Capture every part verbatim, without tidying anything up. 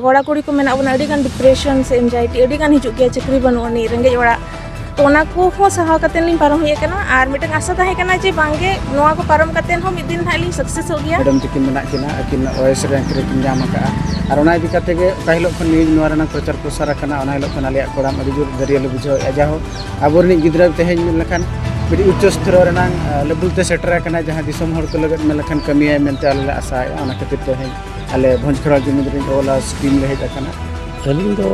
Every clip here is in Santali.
ᱠᱚᱲᱟ ᱠᱩᱲᱤ ᱠᱚ ᱢᱮᱱᱟᱜ ᱵᱚᱱᱟ, ᱟᱹᱰᱤ ᱜᱟᱱ ᱰᱤᱯᱨᱮᱥᱚᱱ ᱥᱮ ᱮᱱᱡᱟᱭᱴᱤ ᱟᱹᱰᱤ ᱜᱟᱱ ᱦᱤᱡᱩᱜ ᱜᱮᱭᱟ, ᱪᱟᱹᱠᱨᱤ ᱵᱟᱹᱱᱩᱜ ᱟᱹᱱᱤᱡ, ᱨᱮᱸᱜᱮᱡ ᱚᱲᱟᱜ᱾ ᱛᱚ ᱚᱱᱟ ᱠᱚᱦᱚᱸ ᱥᱟᱦᱟᱣ ᱠᱟᱛᱮ ᱞᱤᱧ ᱯᱟᱨᱚᱢ ᱦᱮᱡ ᱟᱠᱟᱱᱟ᱾ ᱟᱨ ᱢᱤᱫᱴᱟᱝ ᱟᱥᱟ ᱛᱟᱦᱮᱸ ᱠᱟᱱᱟ ᱡᱮ ᱵᱟᱝᱜᱮ ᱱᱚᱣᱟ ᱠᱚ ᱯᱟᱨᱚᱢ ᱠᱟᱛᱮ ᱦᱚᱸ ᱢᱤᱫ ᱫᱤᱱ ᱦᱟᱸᱜ ᱞᱤᱧ ᱥᱟᱠᱥᱮᱥᱚᱜ ᱜᱮᱭᱟ᱾ ᱢᱮᱰᱟᱢ ᱛᱟᱹᱠᱤᱱ ᱢᱮᱱᱟᱜ ᱠᱤᱱᱟ, ᱟᱹᱠᱤᱱ ᱳᱭᱮᱥ ᱨᱮ ᱨᱮᱠᱤᱱ ᱧᱟᱢ ᱟᱠᱟᱫᱼᱟ᱾ ᱟᱨ ᱚᱱᱟ ᱤᱫᱤ ᱠᱟᱛᱮ ᱜᱮ ᱚᱠᱟ ᱦᱤᱞᱳᱜ ᱠᱷᱚᱱ ᱱᱤᱭᱩᱡᱽ ᱱᱚᱣᱟ ᱨᱮᱱᱟᱜ ᱯᱨᱚᱪᱟᱨ ᱯᱨᱚᱥᱟᱨ ᱟᱠᱟᱱᱟ, ᱚᱱᱟ ᱦᱤᱞᱳᱜ ᱠᱷᱚᱱ ᱟᱞᱮᱭᱟᱜ ᱠᱚᱲᱟᱢ ᱟᱹᱰᱤ ᱡᱳᱨ ᱫᱟᱹᱨᱭᱟᱹ ᱞᱮ ᱵᱩᱡᱷᱟᱹᱣᱮᱫᱼᱟ᱾ ᱡᱟᱭᱦᱳᱠ, ᱟᱵᱚ ᱨᱤᱱᱤᱡ ᱜᱤᱫᱽᱨᱟᱹ ᱛᱮᱦᱮᱧ ᱢᱮᱱ ᱞᱮᱠᱷᱟᱱ ᱢᱤᱫᱴᱤᱡ ᱩᱪᱪᱚ ᱥᱛᱚᱨ ᱨᱮᱱᱟᱝ, ᱟ, ᱞᱮᱵᱩᱞ ᱛᱮ ᱥᱮᱴᱮᱨ ᱟᱠᱟᱱᱟ, ᱡᱟᱦᱟᱸ ᱫᱤᱥᱚᱢ ᱦᱚᱲ ᱠᱚ ᱞᱟᱹᱜᱤᱫ ᱢᱮᱱ ᱞᱮᱠᱷᱟᱱ ᱠᱟᱹᱢᱤᱭᱟᱭ ᱢᱮᱱᱛᱮ ᱟᱞᱮ ᱞᱮ ᱟᱥᱟᱭᱮᱫᱼᱟ᱾ ᱚᱱᱟ ᱠᱷᱟᱹᱛᱤᱨ ᱛᱮᱦᱮᱧ ᱟᱞᱮ ᱵᱷᱚᱸᱡᱽ ᱠᱷᱮᱨᱣᱟᱞ ᱡᱩᱢᱤᱫ ᱨᱤᱱ ᱚᱞ ᱟᱨ ᱴᱤᱢ ᱞᱮ ᱦᱮᱡ ᱟᱠᱟᱱᱟ᱾ ᱟᱹᱞᱤᱧ ᱫᱚ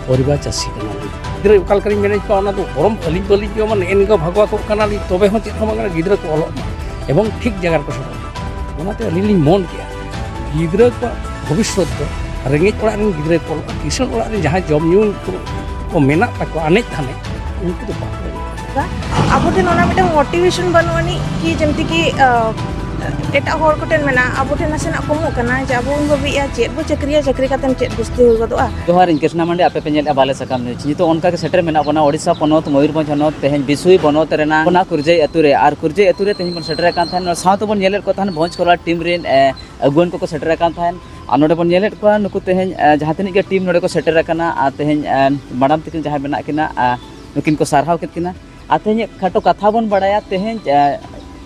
ᱯᱚᱨᱤᱵᱟᱨ ᱪᱟᱹᱥᱤ ᱠᱟᱱᱟᱞᱤᱧ᱾ ᱜᱤᱫᱽᱨᱟᱹ ᱚᱠᱟ ᱞᱮᱠᱟᱞᱤᱧ ᱢᱮᱱᱮᱫ ᱠᱚᱣᱟ, ᱚᱱᱟ ᱫᱚ ᱵᱚᱨᱚᱢ ᱟᱹᱞᱤᱧ ᱵᱟᱹᱞᱤᱧ ᱡᱚᱢᱟ, ᱱᱮᱜᱼᱮ ᱱᱤᱝᱠᱟᱹ ᱵᱷᱟᱜᱚᱣᱟ ᱠᱚ ᱠᱟᱱᱟᱞᱤᱧ, ᱛᱚᱵᱮ ᱦᱚᱸ ᱪᱮᱫ ᱦᱚᱸ ᱵᱟᱝ ᱠᱟᱱᱟ, ᱜᱤᱫᱽᱨᱟᱹ ᱠᱚ ᱚᱞᱚᱜ ᱢᱟ ᱮᱵᱚᱝ ᱴᱷᱤᱠ ᱡᱟᱭᱜᱟ ᱨᱮᱠᱚ ᱥᱮᱴᱮᱨ ᱢᱟ᱾ ᱚᱱᱟᱛᱮ ᱟᱹᱞᱤᱧ ᱞᱤᱧ ᱢᱚᱱ ᱠᱮᱜᱼᱟ, ᱜᱤᱫᱽᱨᱟᱹ ᱠᱚᱣᱟᱜ ᱵᱷᱚᱵᱤᱥᱥᱚᱛ ᱫᱚ ᱨᱮᱸᱜᱮᱡ ᱚᱲᱟᱜ ᱨᱮᱱ ᱜᱤᱫᱽᱨᱟᱹ ᱠᱚ ᱚᱞᱚᱜᱼᱟ, ᱠᱤᱥᱟᱹᱬ ᱚᱲᱟᱜ ᱨᱮᱱ ᱡᱟᱦᱟᱸᱭ ᱡᱚᱢ ᱧᱩ ᱠᱚ, ᱠᱚ ᱢᱮᱱᱟᱜ ᱛᱟᱠᱚᱣᱟ ᱟᱱᱮᱡ ᱫᱷᱟᱱᱮᱡ, ᱩᱱᱠᱩ ᱫᱚ ᱵᱟᱠᱚ ᱚᱞᱚᱜᱼᱟ᱾ ᱟᱵᱚ ᱴᱷᱮᱱ ᱚᱱᱟ ᱢᱤᱫᱴᱟᱝ ᱢᱳᱴᱤᱵᱷᱮᱥᱚᱱ ᱵᱟᱹᱱᱩᱜ ᱟᱹᱱᱤᱡ ᱠᱤ, ᱡᱮᱢᱛᱤ ᱠᱤ, ᱟᱸ, ᱮᱴᱟᱜ ᱦᱚᱲ ᱠᱚᱴᱷᱮᱱ ᱢᱮᱱᱟᱜᱼᱟ, ᱟᱵᱚ ᱴᱷᱮᱱ ᱱᱟᱥᱮᱱᱟᱜ ᱠᱚᱢᱚᱜ ᱠᱟᱱᱟ ᱡᱮ ᱟᱵᱚ ᱵᱚᱱ ᱵᱷᱟᱹᱵᱤᱭᱮᱫᱼᱟ ᱪᱮᱫ ᱵᱚ ᱪᱟᱹᱠᱨᱤᱭᱟ, ᱪᱟᱹᱠᱨᱤ ᱠᱟᱛᱮᱢ ᱪᱮᱫ ᱵᱩᱥᱛᱤ ᱦᱩᱭ ᱜᱚᱫᱚᱜᱼᱟ? ᱡᱚᱦᱟᱨ, ᱤᱧ ᱠᱨᱤᱥᱱᱟ ᱢᱟᱱᱰᱤ, ᱟᱯᱮ ᱯᱮ ᱧᱮᱞᱮᱫᱼᱟ ᱵᱟᱞᱮ ᱥᱟᱠᱟᱢ ᱱᱤᱭᱩᱡᱽ᱾ ᱱᱤᱛᱚᱜ ᱚᱱᱠᱟ ᱜᱮ ᱥᱮᱴᱮᱨ ᱢᱮᱱᱟᱜ ᱵᱚᱱᱟ ᱳᱰᱤᱥᱟ ᱯᱚᱱᱚᱛ ᱢᱚᱭᱩᱨᱵᱷᱚᱸᱡᱽ ᱦᱚᱱᱚᱛ, ᱛᱮᱦᱮᱧ ᱵᱤᱥᱩᱭ ᱵᱚᱱᱚᱛ ᱨᱮᱱᱟᱜ ᱚᱱᱟ ᱠᱩᱨᱡᱟᱹᱭ ᱟᱹᱛᱩ ᱨᱮ᱾ ᱟᱨ ᱠᱩᱨᱡᱟᱹᱭ ᱟᱹᱛᱩ ᱨᱮ ᱛᱮᱦᱮᱧ ᱵᱚᱱ ᱥᱮᱴᱮᱨ ᱟᱠᱟᱱ ᱛᱟᱦᱮᱸᱱ, ᱱᱚᱣᱟ ᱥᱟᱶ ᱛᱮᱵᱚᱱ ᱧᱮᱞᱮᱫ ᱠᱚ ᱛᱟᱦᱮᱸᱱ ᱵᱷᱚᱸᱡᱽ ᱠᱷᱚᱨᱟ ᱴᱤᱢ ᱨᱮᱱ, ᱮ, ᱟᱹᱜᱩᱣᱟᱹᱱ ᱠᱚᱠᱚ ᱥᱮᱴᱮᱨ ᱟᱠᱟᱱ ᱛᱟᱦᱮᱸᱱ᱾ ᱟᱨ ᱱᱚᱰᱮ ᱵᱚᱱ ᱧᱮᱞᱮᱫ ᱠᱚᱣᱟ ᱱᱩᱠᱩ ᱛᱮᱦᱮᱧ, ᱮ, ᱡᱟᱦᱟᱸ ᱛᱤᱱᱟᱹᱜ ᱜᱮ ᱴᱤᱢ ᱱᱚᱰᱮ ᱠᱚ ᱥᱮᱴᱮᱨ ᱟᱠᱟᱱᱟ, ᱟᱨ ᱛᱮᱦᱮᱧ, ᱮ, ᱢᱟᱰᱟᱢ ᱛᱟᱹᱠᱤᱱ ᱡᱟᱦᱟᱸᱭ ᱢᱮᱱᱟᱜ ᱠᱤᱱᱟ, ᱟᱨ ᱱᱩᱠᱤᱱ ᱠᱚ ᱥᱟᱨᱦᱟᱣ ᱠᱮᱫ ᱠᱤᱱᱟ᱾ ᱟᱨ ᱛᱮᱦᱮᱧ ᱠᱷᱟᱴᱚ ᱠᱟᱛᱷᱟ ᱵᱚᱱ ᱵᱟᱲᱟᱭᱟ, ᱛᱮᱦᱮᱧ, ᱮ,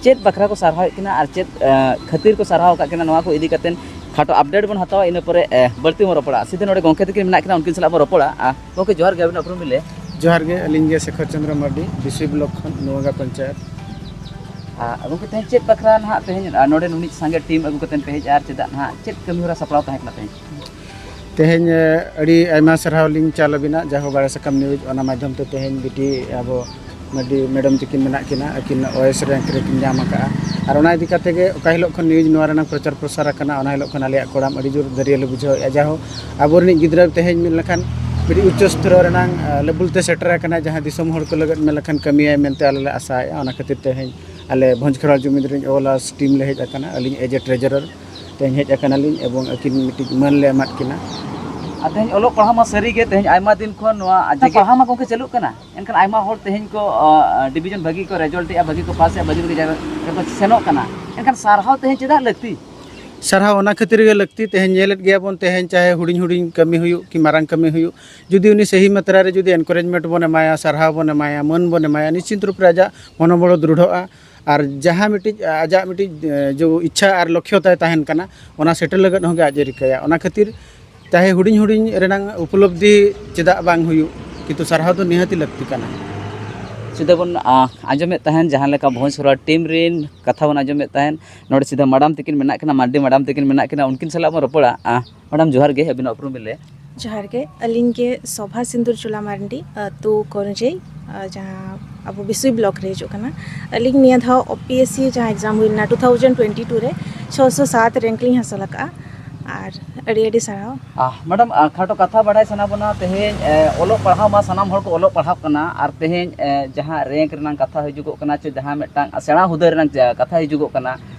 ᱪᱮᱫ ᱵᱟᱠᱷᱨᱟ ᱠᱚ ᱥᱟᱨᱦᱟᱣᱮᱫ ᱠᱤᱱᱟ ᱟᱨ ᱪᱮᱫ, ᱮ, ᱠᱷᱟᱹᱛᱤᱨ ᱠᱚ ᱥᱟᱨᱦᱟᱣ ᱟᱠᱟᱫ ᱠᱤᱱᱟ, ᱱᱚᱣᱟ ᱠᱚ ᱤᱫᱤ ᱠᱟᱛᱮ ᱠᱷᱟᱴᱚ ᱟᱯᱰᱮᱴ ᱵᱚᱱ ᱦᱟᱛᱟᱣᱟ, ᱤᱱᱟᱹ ᱯᱚᱨᱮ, ᱮ, ᱵᱟᱹᱲᱛᱤ ᱵᱚᱱ ᱨᱚᱯᱚᱲᱟ᱾ ᱥᱤᱫᱷᱟᱹ ᱱᱚᱰᱮ ᱜᱚᱢᱠᱮ ᱛᱟᱹᱠᱤᱱ ᱢᱮᱱᱟᱜ ᱠᱤᱱᱟ, ᱩᱱᱠᱤᱱ ᱥᱟᱞᱟᱜ ᱵᱚᱱ ᱨᱚᱯᱚᱲᱟ᱾ ᱟᱨ ᱜᱚᱢᱠᱮ, ᱡᱚᱦᱟᱨ ᱜᱮ, ᱟᱹᱵᱤᱱᱟᱜ ᱩᱯᱨᱩᱢ ᱵᱤᱱ ᱞᱟᱹᱭᱟ? ᱡᱚᱦᱟᱨ ᱜᱮ, ᱟᱹᱞᱤᱧ ᱜᱮ ᱥᱮᱠᱷᱚᱨ ᱪᱚᱸᱫᱽᱨᱚ ᱢᱟᱨᱰᱤ, ᱵᱤᱥᱩᱭ ᱵᱞᱚᱠ ᱠᱷᱚᱱ, ᱱᱚᱣᱟᱜᱟ ᱯᱚᱧᱪᱟᱭᱮᱛ᱾ ᱟᱨ ᱜᱚᱢᱠᱮ, ᱛᱮᱦᱮᱧ ᱪᱮᱫ ᱵᱟᱠᱷᱨᱟ ᱱᱟᱦᱟᱜ ᱛᱮᱦᱮᱧ, ᱟᱨ ᱱᱚᱰᱮ ᱱᱩᱱᱤᱡ ᱥᱟᱸᱜᱮ ᱴᱤᱢ ᱟᱹᱜᱩ ᱠᱟᱛᱮ ᱯᱮ ᱦᱮᱡ, ᱟᱨ ᱪᱮᱫᱟᱜ ᱱᱟᱦᱟᱜ, ᱪᱮᱫ ᱠᱟᱹᱢᱤ ᱦᱚᱨᱟ ᱥᱟᱯᱲᱟᱣ ᱛᱟᱦᱮᱸ ᱠᱟᱱᱟ ᱛᱮᱦᱮᱧ? ᱛᱮᱦᱮᱧ, ᱮ, ᱟᱹᱰᱤ ᱟᱭᱢᱟ ᱥᱟᱨᱦᱟᱣ ᱞᱤᱧ ᱪᱟᱞ ᱟᱹᱵᱤᱱᱟ, ᱡᱟᱦᱳ ᱵᱟᱲᱮ ᱥᱟᱠᱟᱢ ᱱᱤᱭᱩᱡᱽ, ᱚᱱᱟ ᱢᱟᱫᱽᱫᱷᱚᱢ ᱛᱮ ᱛᱮᱦᱮᱧ ᱵᱤᱴᱤ ᱟᱵᱚ ᱢᱟᱹᱨᱰᱤ ᱢᱮᱰᱟᱢ ᱛᱟᱹᱠᱤᱱ ᱢᱮᱱᱟᱜ ᱠᱤᱱᱟ, ᱟᱹᱠᱤᱱ ᱳᱭᱮᱥ ᱨᱮ ᱨᱮᱠᱤᱱ ᱧᱟᱢ ᱟᱠᱟᱫᱼᱟ᱾ ᱟᱨ ᱚᱱᱟ ᱤᱫᱤ ᱠᱟᱛᱮ ᱜᱮ ᱚᱠᱟ ᱦᱤᱞᱳᱜ ᱠᱷᱚᱱ ᱱᱤᱭᱩᱡᱽ ᱱᱚᱣᱟ ᱨᱮᱱᱟᱜ ᱯᱨᱚᱪᱟᱨ ᱯᱨᱚᱥᱟᱨ ᱟᱠᱟᱱᱟ, ᱚᱱᱟ ᱦᱤᱞᱳᱜ ᱠᱷᱚᱱ ᱟᱞᱮᱭᱟᱜ ᱠᱚᱲᱟᱢ ᱟᱹᱰᱤ ᱡᱳᱨ ᱫᱟᱹᱨᱭᱟᱹ ᱞᱮ ᱵᱩᱡᱷᱟᱹᱣᱮᱫᱼᱟ᱾ ᱡᱟᱦᱳ, ᱟᱵᱚ ᱨᱤᱱᱤᱡ ᱜᱤᱫᱽᱨᱟᱹ ᱛᱮᱦᱮᱧ ᱢᱮᱱ ᱞᱮᱠᱷᱟᱱ ᱢᱤᱫᱴᱤᱡ ᱩᱪᱪᱚ ᱥᱛᱚᱨ ᱨᱮᱱᱟᱝ, ᱟ, ᱞᱮᱵᱩᱞ ᱛᱮ ᱥᱮᱴᱮᱨ ᱟᱠᱟᱱᱟ, ᱡᱟᱦᱟᱸ ᱫᱤᱥᱚᱢ ᱦᱚᱲ ᱠᱚ ᱞᱟᱹᱜᱤᱫ ᱢᱮᱱ ᱞᱮᱠᱷᱟᱱ ᱠᱟᱹᱢᱤᱭᱟᱭ ᱢᱮᱱᱛᱮ ᱟᱞᱮ ᱞᱮ ᱟᱥᱟᱭᱮᱫᱼᱟ᱾ ᱚᱱᱟ ᱠᱷᱟᱹᱛᱤᱨ ᱛᱮᱦᱮᱧ ᱟᱞᱮ ᱵᱷᱚᱸᱡᱽ ᱠᱷᱮᱨᱣᱟᱞ ᱡᱩᱢᱤᱫ ᱨᱤᱱ ᱚᱞ ᱟᱨ ᱴᱤᱢ ᱞᱮ ᱦᱮᱡ ᱟᱠᱟᱱᱟ, ᱟᱹᱞᱤᱧ ᱮᱡ ᱮ ᱴᱨᱮᱡᱟᱨᱟᱨ ᱛᱮᱦᱮᱧ ᱦᱮᱡ ᱟᱠᱟᱱᱟᱞᱤᱧ ᱮᱵᱚᱝ ᱟᱹᱠᱤᱱ ᱢᱤᱫᱴᱤᱡ ᱢᱟᱹᱱ ᱞᱮ ᱮᱢᱟᱫ ᱠᱤᱱᱟ᱾ ᱟᱨ ᱛᱮᱦᱮᱧ ᱚᱞᱚᱜ ᱯᱟᱲᱦᱟᱣ ᱢᱟ ᱥᱟᱹᱨᱤ ᱜᱮ ᱛᱮᱦᱮᱧ ᱟᱭᱢᱟ ᱫᱤᱱ ᱠᱷᱚᱱ ᱱᱚᱣᱟ ᱡᱮᱜᱮᱛ ᱯᱟᱲᱦᱟᱣ ᱢᱟ ᱜᱚᱢᱠᱮ ᱪᱟᱹᱞᱩᱜ ᱠᱟᱱᱟ, ᱮᱱᱠᱷᱟᱱ ᱟᱭᱢᱟ ᱦᱚᱲ ᱛᱮᱦᱮᱧ ᱠᱚ, ᱟ, ᱰᱤᱵᱤᱡᱚᱱ ᱵᱷᱟᱹᱜᱤ ᱠᱚ ᱨᱮᱡᱟᱞᱴ ᱮᱜᱼᱟ, ᱵᱷᱟᱹᱜᱤ ᱠᱚ ᱯᱟᱥ ᱮᱜᱼᱟ, ᱵᱷᱟᱹᱜᱤ ᱵᱷᱟᱹᱜᱤ ᱡᱟᱭᱜᱟ ᱨᱮᱠᱚ ᱥᱮᱱᱚᱜ ᱠᱟᱱᱟ, ᱮᱱᱠᱷᱟᱱ ᱥᱟᱨᱦᱟᱣ ᱛᱮᱦᱮᱧ ᱪᱮᱫᱟᱜ ᱞᱟᱹᱠᱛᱤ? ᱥᱟᱨᱦᱟᱣ ᱚᱱᱟ ᱠᱷᱟᱹᱛᱤᱨ ᱜᱮ ᱞᱟᱹᱠᱛᱤ᱾ ᱛᱮᱦᱮᱧ ᱧᱮᱞᱮᱫ ᱜᱮᱭᱟ ᱵᱚᱱ, ᱛᱮᱦᱮᱧ ᱪᱟᱦᱮ ᱦᱩᱰᱤᱧ ᱦᱩᱰᱤᱧ ᱠᱟᱹᱢᱤ ᱦᱩᱭᱩᱜ ᱠᱤ ᱢᱟᱨᱟᱝ ᱠᱟᱹᱢᱤ ᱦᱩᱭᱩᱜ, ᱡᱩᱫᱤ ᱩᱱᱤ ᱥᱟᱹᱦᱤ ᱢᱟᱛᱨᱟ ᱨᱮ ᱡᱩᱫᱤ ᱮᱱᱠᱟᱨᱮᱡᱽᱢᱮᱱᱴ ᱵᱚᱱ ᱮᱢᱟᱭᱟ, ᱥᱟᱨᱦᱟᱣ ᱵᱚᱱ ᱮᱢᱟᱭᱟ, ᱢᱟᱹᱱ ᱵᱚᱱ ᱮᱢᱟᱭᱟ, ᱱᱤᱥᱪᱤᱛ ᱨᱩᱯ ᱨᱮ ᱟᱡᱟᱜ ᱢᱚᱱᱳᱵᱚᱞ ᱫᱨᱩᱰᱷᱚᱜᱼᱟ᱾ ᱟᱨ ᱡᱟᱦᱟᱸ ᱢᱤᱫᱴᱤᱡ ᱟᱡᱟᱜ ᱢᱤᱫᱴᱤᱡ ᱮ, ᱡᱚ ᱤᱪᱪᱷᱟ ᱟᱨ ᱞᱚᱠᱠᱷᱚ ᱛᱟᱭ ᱛᱟᱦᱮᱱ ᱠᱟᱱᱟ, ᱚᱱᱟ ᱥᱮᱴᱮᱨ ᱞᱟᱹᱜᱤᱫ ᱦᱚᱸ ᱜᱮ ᱟᱡ ᱮ ᱨᱤᱠᱟᱹᱭᱟ᱾ ᱚᱱᱟ ᱠᱷᱟᱹᱛᱤᱨ ᱪᱟᱦᱮ ᱦᱩᱰᱤᱧ ᱦᱩᱰᱤᱧ ᱨᱮᱱᱟᱝ ᱩᱯᱚᱞᱚᱵᱽᱫᱷᱤ ᱪᱮᱫᱟᱜ ᱵᱟᱝ ᱦᱩᱭᱩᱜ, ᱠᱤᱱᱛᱩ ᱥᱟᱨᱦᱟᱣ ᱫᱚ ᱱᱤᱦᱟᱹᱛᱤ ᱞᱟᱹᱠᱛᱤ ᱠᱟᱱᱟ᱾ ᱥᱤᱫᱷᱟᱹ ᱵᱚᱱ ᱟ, ᱟᱸᱡᱚᱢᱮᱫ ᱛᱟᱦᱮᱱ, ᱡᱟᱦᱟᱸ ᱞᱮᱠᱟ ᱵᱷᱚᱸᱡᱽ ᱥᱚᱨᱣᱟ ᱴᱤᱢ ᱨᱮᱱ ᱠᱟᱛᱷᱟ ᱵᱚᱱ ᱟᱸᱡᱚᱢᱮᱫ ᱛᱟᱦᱮᱱ, ᱱᱚᱰᱮ ᱥᱤᱫᱷᱟᱹ ᱢᱟᱰᱟᱢ ᱛᱟᱹᱠᱤᱱ ᱢᱮᱱᱟᱜ ᱠᱤᱱᱟ, ᱢᱟᱨᱰᱤ ᱢᱟᱰᱟᱢ ᱛᱟᱹᱠᱤᱱ ᱢᱮᱱᱟᱜ ᱠᱤᱱᱟ, ᱩᱱᱠᱤᱱ ᱥᱟᱞᱟᱜ ᱵᱚᱱ ᱨᱚᱯᱚᱲᱟ᱾ ᱟ, ᱢᱟᱰᱟᱢ, ᱡᱚᱦᱟᱨ ᱜᱮ, ᱟᱹᱵᱤᱱᱟᱜ ᱩᱯᱨᱩᱢ ᱵᱤᱱ ᱞᱟᱹᱭᱟ? ᱡᱚᱦᱟᱨ ᱜᱮ, ᱟᱹᱞᱤᱧ ᱜᱮ ᱥᱳᱵᱷᱟ ᱥᱤᱱᱫᱩᱨ ᱪᱩᱞᱟ ᱢᱟᱨᱰᱤ, ᱟᱹᱛᱩ ᱠᱚᱨᱡᱮᱭ, ᱟ, ᱡᱟᱦᱟᱸ ᱟᱵᱚ ᱵᱤᱥᱩᱭ ᱵᱞᱚᱠ ᱨᱮ ᱦᱤᱡᱩᱜ ᱠᱟᱱᱟ᱾ ᱟᱹᱞᱤᱧ ᱱᱤᱭᱟᱹ ᱫᱷᱟᱣ ᱳ ᱯᱤ ᱮᱥ ᱥᱤ ᱡᱟᱦᱟᱸ ᱮᱠᱡᱟᱢ ᱦᱩᱭ ᱞᱮᱱᱟ ᱴᱩ ᱛᱷᱟᱣᱡᱮᱱᱰ ᱴᱩᱭᱮᱱᱴᱤ ᱴᱩ ᱨᱮ, ᱪᱷᱚᱥᱚ ᱥᱟᱛ ᱨᱮᱝᱠ ᱞᱤᱧ ᱦᱟᱥᱚᱞ ᱟᱠᱟᱫᱼᱟ᱾ ᱟᱨ ᱟᱹᱰᱤ ᱟᱹᱰᱤ ᱥᱟᱨᱦᱟᱣ᱾ ᱟᱦ, ᱢᱮᱰᱟᱢ, ᱟᱦ, ᱠᱷᱟᱴᱚ ᱠᱟᱛᱷᱟ ᱵᱟᱰᱟᱭ ᱥᱟᱱᱟ ᱵᱚᱱᱟ ᱛᱮᱦᱮᱧ, ᱮ, ᱚᱞᱚᱜ ᱯᱟᱲᱦᱟᱣ ᱢᱟ ᱥᱟᱱᱟᱢ ᱦᱚᱲ ᱠᱚ ᱚᱞᱚᱜ ᱯᱟᱲᱦᱟᱣ ᱠᱟᱱᱟ, ᱟᱨ ᱛᱮᱦᱮᱧ, ᱮ, ᱡᱟᱦᱟᱸ ᱨᱮᱝᱠ ᱨᱮᱱᱟᱜ ᱠᱟᱛᱷᱟ ᱦᱤᱡᱩᱜᱚᱜ ᱠᱟᱱᱟ, ᱪᱮ ᱡᱟᱦᱟᱸ ᱢᱤᱫᱴᱟᱝ ᱥᱮᱬᱟ ᱦᱩᱫᱟᱹ ᱨᱮᱱᱟᱜ ᱡᱟ-, ᱠᱟᱛᱷᱟ ᱦᱤᱡᱩᱜᱚᱜ ᱠᱟᱱᱟ,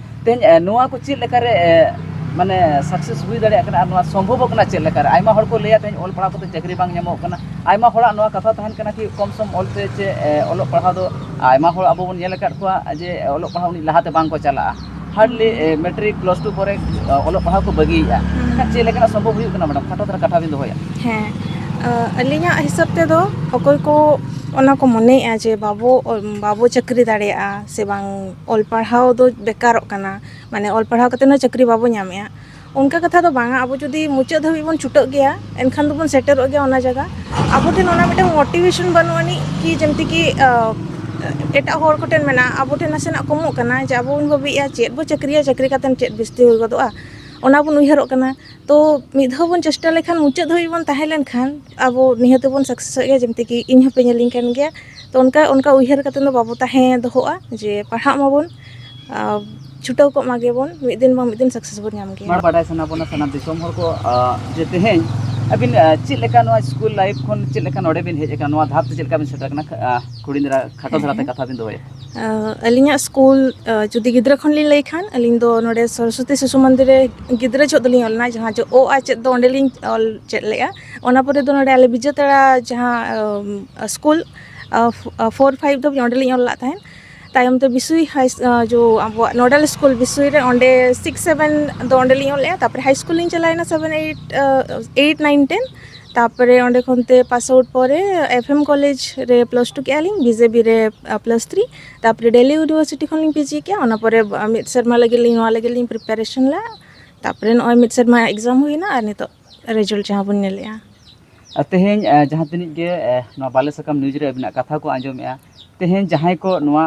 ᱛᱮᱦᱮᱧ, ᱮ, ᱱᱚᱣᱟ ᱠᱚ ᱪᱮᱫ ᱞᱮᱠᱟᱨᱮ, ᱮ, ᱢᱟᱱᱮ, ᱥᱟᱠᱥᱮᱥ ᱦᱩᱭ ᱫᱟᱲᱮᱭᱟᱜ ᱠᱟᱱᱟ, ᱟᱨ ᱱᱚᱣᱟ ᱥᱚᱢᱵᱷᱚᱵᱚᱜ ᱠᱟᱱᱟ ᱪᱮᱫ ᱞᱮᱠᱟᱨᱮ? ᱟᱭᱢᱟ ᱦᱚᱲ ᱠᱚ ᱞᱟᱹᱭᱟ ᱛᱮᱦᱮᱧ ᱚᱞ ᱯᱟᱲᱦᱟᱣ ᱠᱟᱛᱮ ᱪᱟᱹᱠᱨᱤ ᱵᱟᱝ ᱧᱟᱢᱚᱜ ᱠᱟᱱᱟ᱾ ᱟᱭᱢᱟ ᱦᱚᱲᱟᱜ ᱱᱚᱣᱟ ᱠᱟᱛᱷᱟ ᱛᱟᱦᱮᱱ ᱠᱟᱱᱟ ᱠᱤ ᱠᱚᱢ ᱥᱚᱢ ᱚᱞ ᱛᱮ ᱪᱮ, ᱮ, ᱚᱞᱚᱜ ᱯᱟᱲᱦᱟᱣ ᱫᱚ ᱟᱭᱢᱟ ᱦᱚᱲ ᱟᱵᱚ ᱵᱚᱱ ᱧᱮᱞ ᱟᱠᱟᱫ ᱠᱚᱣᱟ ᱡᱮ ᱚᱞᱚᱜ ᱯᱟᱲᱦᱟᱣ ᱩᱱᱟᱹᱜ ᱞᱟᱦᱟᱛᱮ ᱵᱟᱝ ᱠᱚ ᱪᱟᱞᱟᱜᱼᱟ᱾ ᱦᱟᱨᱰᱞᱤ, ᱮ, ᱢᱮᱴᱨᱤᱠ, ᱯᱞᱟᱥ ᱴᱩ ᱯᱚᱨᱮ, ᱮ, ᱚᱞᱚᱜ ᱯᱟᱲᱦᱟᱣ ᱠᱚ ᱵᱟᱹᱜᱤᱭᱮᱫᱼᱟ᱾ ᱦᱩᱸ᱾ ᱮᱱᱠᱷᱟᱱ ᱪᱮᱫ ᱞᱮᱠᱟᱱᱟᱜ ᱥᱚᱢᱵᱷᱚᱵ ᱦᱩᱭᱩᱜ ᱠᱟᱱᱟ, ᱢᱮᱰᱟᱢ? ᱠᱷᱟᱴᱚ ᱫᱷᱟᱨᱟ ᱠᱟᱛᱷᱟ ᱵᱤᱱ ᱫᱚᱦᱚᱭᱟ᱾ ᱦᱮᱸ, ᱟ, ᱟᱹᱞᱤᱧᱟᱜ ᱦᱤᱥᱟᱹᱵ ᱛᱮᱫᱚ ᱚᱠᱚᱭ ᱠᱚ ᱚᱱᱟ ᱠᱚ ᱢᱚᱱᱮᱭᱮᱫᱼᱟ ᱡᱮ ᱵᱟᱵᱚ, ᱵᱟᱵᱚ ᱪᱟᱹᱠᱨᱤ ᱫᱟᱲᱮᱭᱟᱜᱼᱟ ᱥᱮ ᱵᱟᱝ, ᱚᱞ ᱯᱟᱲᱦᱟᱣ ᱫᱚ ᱵᱮᱠᱟᱨᱚᱜ ᱠᱟᱱᱟ, ᱢᱟᱱᱮ ᱚᱞ ᱯᱟᱲᱦᱟᱣ ᱠᱟᱛᱮ ᱦᱚᱸ ᱪᱟᱹᱠᱨᱤ ᱵᱟᱵᱚ ᱧᱟᱢᱮᱫᱼᱟ, ᱚᱱᱠᱟ ᱠᱟᱛᱷᱟ ᱫᱚ ᱵᱟᱝᱟ᱾ ᱟᱵᱚ ᱡᱩᱫᱤ ᱢᱩᱪᱟᱹᱫ ᱫᱷᱟᱹᱵᱤᱡ ᱵᱚᱱ ᱪᱷᱩᱴᱟᱹᱜ ᱜᱮᱭᱟ, ᱮᱱᱠᱷᱟᱱ ᱫᱚᱵᱚᱱ ᱥᱮᱴᱮᱨᱚᱜ ᱜᱮᱭᱟ ᱚᱱᱟ ᱡᱟᱭᱜᱟ᱾ ᱟᱵᱚ ᱴᱷᱮᱱ ᱚᱱᱟ ᱢᱤᱫᱴᱟᱝ ᱢᱳᱴᱤᱵᱷᱮᱥᱚᱱ ᱵᱟᱹᱱᱩᱜ ᱟᱹᱱᱤᱡ ᱠᱤ ᱡᱮᱢᱛᱤ ᱠᱤ, ᱟ, ᱮᱴᱟᱜ ᱦᱚᱲ ᱠᱚᱴᱷᱮᱱ ᱢᱮᱱᱟᱜᱼᱟ, ᱟᱵᱚ ᱴᱷᱮᱱ ᱱᱟᱥᱮᱱᱟᱜ ᱠᱚᱢᱚᱜ ᱠᱟᱱᱟ ᱡᱮ ᱟᱵᱚ ᱵᱚᱱ ᱵᱷᱟᱹᱵᱤᱭᱮᱫᱼᱟ ᱪᱮᱫ ᱵᱚ ᱪᱟᱹᱠᱨᱤᱭᱟ, ᱪᱟᱹᱠᱨᱤ ᱠᱟᱛᱮᱫ ᱪᱮᱫ ᱵᱤᱥᱛᱤ ᱦᱩᱭ ᱜᱚᱫᱚᱜᱼᱟ, ᱚᱱᱟ ᱵᱚᱱ ᱩᱭᱦᱟᱹᱨᱚᱜ ᱠᱟᱱᱟ᱾ ᱛᱚ ᱢᱤᱫ ᱫᱷᱟᱣ ᱵᱚᱱ ᱪᱮᱥᱴᱟ ᱞᱮᱠᱷᱟᱱ, ᱢᱩᱪᱟᱹᱫ ᱫᱷᱟᱹᱵᱤᱡ ᱵᱚᱱ ᱛᱟᱦᱮᱸ ᱞᱮᱱᱠᱷᱟᱱ, ᱟᱵᱚ ᱱᱤᱦᱟᱹᱛ ᱵᱚᱱ ᱥᱟᱠᱥᱮᱥᱚᱜ ᱜᱮᱭᱟ᱾ ᱡᱮᱢᱛᱤ ᱠᱤ ᱤᱧ ᱦᱚᱸᱯᱮ ᱧᱮᱞᱤᱧ ᱠᱟᱱ ᱜᱮᱭᱟ᱾ ᱛᱚ ᱚᱱᱠᱟ, ᱚᱱᱠᱟ ᱩᱭᱦᱟᱹᱨ ᱠᱟᱛᱮᱫ ᱫᱚ ᱵᱟᱵᱚ ᱛᱟᱦᱮᱸ ᱫᱚᱦᱚᱜᱼᱟ ᱡᱮ ᱯᱟᱲᱦᱟᱜ ᱢᱟᱵᱚᱱ, ᱟᱨ ᱪᱷᱩᱴᱟᱹᱣ ᱠᱚᱜ ᱢᱟ ᱜᱮᱵᱚᱱ, ᱢᱤᱫ ᱫᱤᱱ ᱵᱟᱝ ᱢᱤᱫ ᱫᱤᱱ ᱥᱟᱠᱥᱮᱥ ᱵᱚᱱ ᱧᱟᱢ ᱜᱮᱭᱟ᱾ ᱢᱟ ᱵᱟᱰᱟᱭ ᱥᱟᱱᱟ ᱵᱚᱱᱟ ᱥᱟᱱᱟᱢ ᱫᱤᱥᱚᱢ ᱦᱚᱲ ᱠᱚ, ᱟ, ᱡᱮ ᱛᱮᱦᱮᱧ ᱟᱹᱵᱤᱱ, ᱟ, ᱪᱮᱫ ᱞᱮᱠᱟ ᱱᱚᱣᱟ ᱥᱠᱩᱞ ᱞᱟᱭᱤᱯᱷ ᱠᱷᱚᱱ ᱪᱮᱫ ᱞᱮᱠᱟ ᱱᱚᱰᱮ ᱵᱤᱱ ᱦᱮᱡ ᱟᱠᱟᱱᱟ, ᱱᱚᱣᱟ ᱫᱷᱟᱯ ᱛᱮ ᱪᱮᱫ ᱞᱮᱠᱟ ᱵᱤᱱ ᱥᱮᱴᱮᱨ ᱟᱠᱟᱱᱟ? ᱟ, ᱦᱩᱰᱤᱧ ᱫᱷᱟᱨᱟ, ᱠᱷᱟᱴᱚ ᱦᱮᱸ, ᱫᱷᱟᱨᱟ ᱛᱮ ᱦᱮᱸ᱾ ᱠᱟᱛᱷᱟ ᱵᱤᱱ ᱫᱚᱦᱚᱭᱟ᱾ ᱟ, ᱟᱹᱞᱤᱧᱟᱜ ᱥᱠᱩᱞ, ᱟ, ᱡᱩᱫᱤ ᱜᱤᱫᱽᱨᱟᱹ ᱠᱷᱚᱱ ᱞᱤᱧ ᱞᱟᱹᱭ ᱠᱷᱟᱱ, ᱟᱹᱞᱤᱧ ᱫᱚ ᱱᱚᱰᱮ ᱥᱚᱨᱚᱥᱚᱛᱤ ᱥᱤᱥᱩ ᱢᱚᱱᱫᱤᱨ ᱨᱮ ᱜᱤᱫᱽᱨᱟᱹ ᱡᱚᱦᱚᱜ ᱫᱚᱞᱤᱧ ᱚᱞ ᱞᱮᱱᱟ, ᱡᱟᱦᱟᱸ ᱡᱚ ᱚ ᱟ ᱪᱮᱫ ᱫᱚ ᱚᱸᱰᱮᱞᱤᱧ ᱚᱞ ᱪᱮᱫ ᱞᱮᱫᱼᱟ᱾ ᱚᱱᱟ ᱯᱚᱨᱮ ᱫᱚ ᱱᱚᱰᱮ ᱟᱞᱮ ᱵᱤᱡᱟᱹᱛᱟᱲᱟ ᱡᱟᱦᱟᱸ, ᱟᱢ, ᱥᱠᱩᱞ, ᱟ, ᱯᱷ-, ᱟ, ᱯᱷᱳᱨ ᱯᱷᱟᱭᱤᱵᱷ ᱫᱷᱟᱹᱵᱤᱡ ᱚᱸᱰᱮᱞᱤᱧ ᱚᱞ ᱞᱮᱫ ᱛᱟᱦᱮᱸᱫ᱾ ᱛᱟᱭᱚᱢ ᱛᱮ ᱵᱤᱥᱩᱭ ᱦᱟᱭ ᱡᱚ ᱟᱵᱚᱣᱟᱜ ᱱᱚᱰᱟᱞ ᱥᱠᱩᱞ ᱵᱤᱥᱩᱭ ᱨᱮ, ᱚᱸᱰᱮ ᱥᱤᱠᱥ ᱥᱮᱵᱷᱮᱱ ᱫᱚ ᱚᱸᱰᱮ ᱞᱤᱧ ᱚᱞ ᱞᱮᱫᱼᱟ᱾ ᱛᱟᱨᱯᱚᱨᱮ ᱦᱟᱭ ᱥᱠᱩᱞ ᱞᱤᱧ ᱪᱟᱞᱟᱣᱮᱱᱟ, seven eight eight nine ten. ᱛᱟᱨᱯᱚᱨᱮ ᱚᱸᱰᱮ ᱠᱷᱚᱱ ᱛᱮ ᱯᱟᱥ ᱟᱣᱩᱴ ᱯᱚᱨᱮ ᱮᱯᱷ ᱮᱢ ᱠᱚᱞᱮᱡᱽ ᱨᱮ ᱯᱞᱟᱥ ᱴᱩ ᱠᱮᱜᱼᱟ ᱞᱤᱧ, ᱵᱤ ᱡᱮ ᱵᱤ ᱨᱮ ᱯᱞᱟᱥ ᱛᱷᱨᱤ᱾ ᱛᱟᱨᱯᱚᱨᱮ ᱰᱤᱞᱤ ᱤᱭᱩᱱᱤᱵᱷᱟᱨᱥᱤᱴᱤ ᱠᱷᱚᱱ ᱞᱤᱧ ᱯᱤ ᱡᱤ ᱠᱮᱜᱼᱟ᱾ ᱚᱱᱟ ᱯᱚᱨᱮ ᱢᱤᱫ ᱥᱮᱨᱢᱟ ᱞᱟᱹᱜᱤᱫ ᱞᱤᱧ ᱱᱚᱣᱟ ᱞᱟᱹᱜᱤᱫ ᱞᱤᱧ ᱯᱨᱤᱯᱟᱨᱮᱥᱚᱱ ᱞᱮᱫᱼᱟ᱾ ᱛᱟᱨᱯᱚᱨᱮ ᱱᱚᱜᱼᱚᱭ ᱢᱤᱫ ᱥᱮᱨᱢᱟ ᱮᱠᱡᱟᱢ ᱦᱩᱭᱱᱟ ᱟᱨ ᱱᱤᱛᱚᱜ ᱨᱮᱡᱟᱞᱴ ᱡᱟᱦᱟᱸ ᱵᱚᱱ ᱧᱮᱞᱮᱜᱼᱟ᱾ ᱟᱨ ᱛᱮᱦᱮᱧ ᱡᱟᱦᱟᱸ ᱛᱤᱱᱟᱹᱜ ᱜᱮ ᱱᱚᱣᱟ ᱵᱟᱞᱮ ᱥᱟᱠᱟᱢ ᱱᱤᱭᱩᱡᱽ ᱨᱮ ᱟᱹᱵᱤᱱᱟᱜ ᱠᱟᱛᱷᱟ ᱠᱚ ᱟᱸᱡᱚᱢᱮᱜᱼᱟ, ᱛᱮᱦᱮᱧ ᱡᱟᱦᱟᱸᱭ ᱠᱚ ᱱᱚᱣᱟ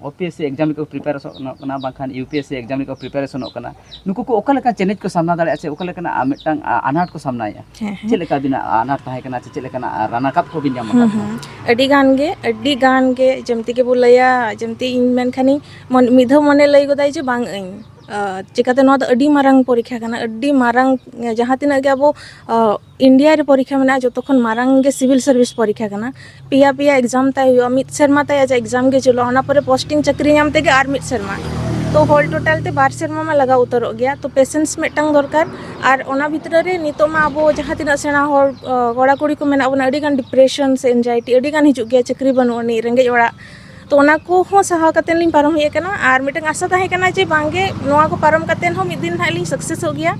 O P S C exam ᱨᱮᱠᱚ ᱯᱨᱤᱯᱟᱨᱮᱥᱚᱱᱚᱜ ᱠᱟᱱᱟ, ᱵᱟᱝᱠᱷᱟᱱ U P S C exam ᱨᱮᱠᱚ ᱯᱨᱤᱯᱟᱨᱮᱥᱚᱱᱚᱜ ᱠᱟᱱᱟ, ᱱᱩᱠᱩ ᱠᱚ ᱚᱠᱟ ᱞᱮᱠᱟᱱ ᱪᱮᱞᱮᱧᱡᱽ ᱠᱚ ᱥᱟᱢᱱᱟ ᱫᱟᱲᱮᱭᱟᱜᱼᱟ, ᱥᱮ ᱚᱠᱟ ᱞᱮᱠᱟᱱᱟᱜ ᱢᱤᱫᱴᱟᱝ ᱟᱱᱟᱴ ᱠᱚ ᱥᱟᱢᱱᱟᱭᱮᱫᱼᱟ? ᱦᱮᱸ, ᱦᱮᱸ᱾ ᱪᱮᱫ ᱞᱮᱠᱟ ᱟᱹᱵᱤᱱᱟᱜ ᱟᱱᱟᱴ ᱛᱟᱦᱮᱸ ᱠᱟᱱᱟ, ᱥᱮ ᱪᱮᱫ ᱞᱮᱠᱟᱱᱟᱜ ᱨᱟᱱᱟᱠᱟᱵ ᱠᱚᱵᱤᱱ ᱧᱟᱢ ᱟᱠᱟᱫ ᱛᱟᱦᱮᱸᱫ? ᱟᱹᱰᱤ ᱜᱟᱱ ᱜᱮ, ᱟᱹᱰᱤ ᱜᱟᱱ ᱜᱮ, ᱡᱮᱢᱛᱤ ᱜᱮ ᱵᱚ ᱞᱟᱹᱭᱟ, ᱡᱮᱢᱛᱤ ᱤᱧ ᱢᱮᱱ ᱠᱷᱟᱱᱤᱧ, ᱢᱚᱱ-, ᱢᱤᱫ ᱫᱷᱟᱣ ᱢᱚᱱᱮ ᱞᱟᱹᱭ ᱜᱚᱫᱟᱭ ᱡᱮ ᱵᱟᱝ ᱟᱹᱧ᱾ ᱟᱸ, ᱪᱤᱠᱟᱹᱛᱮ ᱱᱚᱣᱟ ᱫᱚ ᱟᱹᱰᱤ ᱢᱟᱨᱟᱝ ᱯᱚᱨᱤᱠᱷᱟ ᱠᱟᱱᱟ, ᱟᱹᱰᱤ ᱢᱟᱨᱟᱝ, ᱡᱟᱦᱟᱸ ᱛᱤᱱᱟᱹᱜ ᱜᱮ ᱟᱵᱚ, ᱟᱸ, ᱤᱱᱰᱤᱭᱟ ᱨᱮ ᱯᱚᱨᱤᱠᱷᱟ ᱢᱮᱱᱟᱜᱼᱟ, ᱡᱚᱛᱚ ᱠᱷᱚᱱ ᱢᱟᱨᱟᱝ ᱜᱮ ᱥᱤᱵᱤᱞ ᱥᱟᱨᱵᱷᱤᱥ ᱯᱚᱨᱤᱠᱷᱟ ᱠᱟᱱᱟ᱾ ᱯᱮᱭᱟ ᱯᱮᱭᱟ ᱮᱠᱡᱟᱢ ᱛᱟᱭ ᱦᱩᱭᱩᱜᱼᱟ, ᱢᱤᱫ ᱥᱮᱨᱢᱟ ᱛᱟᱭ ᱟᱡᱟᱜ ᱮᱠᱡᱟᱢ ᱜᱮ ᱪᱟᱹᱞᱩᱜᱼᱟ, ᱚᱱᱟ ᱯᱚᱨᱮ ᱯᱳᱥᱴᱤᱝ ᱪᱟᱹᱠᱨᱤ ᱧᱟᱢ ᱛᱮᱜᱮ ᱟᱨ ᱢᱤᱫ ᱥᱮᱨᱢᱟ᱾ ᱛᱚ ᱦᱳᱞ ᱴᱳᱴᱟᱞ ᱛᱮ ᱵᱟᱨ ᱥᱮᱨᱢᱟ ᱢᱟ ᱞᱟᱜᱟᱣ ᱩᱛᱟᱹᱨᱚᱜ ᱜᱮᱭᱟ᱾ ᱛᱚ ᱯᱮᱥᱮᱱᱥ ᱢᱤᱫᱴᱟᱝ ᱫᱚᱨᱠᱟᱨ᱾ ᱟᱨ ᱚᱱᱟ ᱵᱷᱤᱛᱨᱤ ᱨᱮ ᱱᱤᱛᱚᱜ ᱢᱟ ᱟᱵᱚ ᱡᱟᱦᱟᱸ ᱛᱤᱱᱟᱹᱜ ᱥᱮᱬᱟ ᱦᱚᱲ, ᱟᱸ, ᱠᱚᱲᱟ ᱠᱩᱲᱤ ᱠᱚ ᱢᱮᱱᱟᱜ ᱵᱚᱱᱟ, ᱟᱹᱰᱤ ᱜᱟᱱ ᱰᱤᱯᱨᱮᱥᱚᱱ ᱥᱮ ᱮᱱᱡᱟᱭᱴᱤ ᱟᱹᱰᱤ ᱜᱟᱱ ᱦᱤᱡᱩᱜ ᱜᱮᱭᱟ, ᱪᱟᱹᱠᱨᱤ ᱵᱟᱹᱱᱩᱜ ᱟᱹᱱᱤᱡ, ᱨᱮᱸᱜᱮᱡ ᱚᱲᱟᱜ᱾ ᱛᱚ ᱚᱱᱟ ᱠᱚᱦᱚᱸ ᱥᱟᱦᱟᱣ ᱠᱟᱛᱮ ᱞᱤᱧ ᱯᱟᱨᱚᱢ ᱦᱮᱡ ᱟᱠᱟᱱᱟ᱾ ᱟᱨ ᱢᱤᱫᱴᱟᱝ ᱟᱥᱟ ᱛᱟᱦᱮᱸ ᱠᱟᱱᱟ ᱡᱮ ᱵᱟᱝᱜᱮ ᱱᱚᱣᱟ ᱠᱚ ᱯᱟᱨᱚᱢ ᱠᱟᱛᱮ ᱦᱚᱸ ᱢᱤᱫ ᱫᱤᱱ ᱱᱟᱦᱟᱜ ᱞᱤᱧ ᱥᱟᱠᱥᱮᱥᱚᱜ ᱜᱮᱭᱟ᱾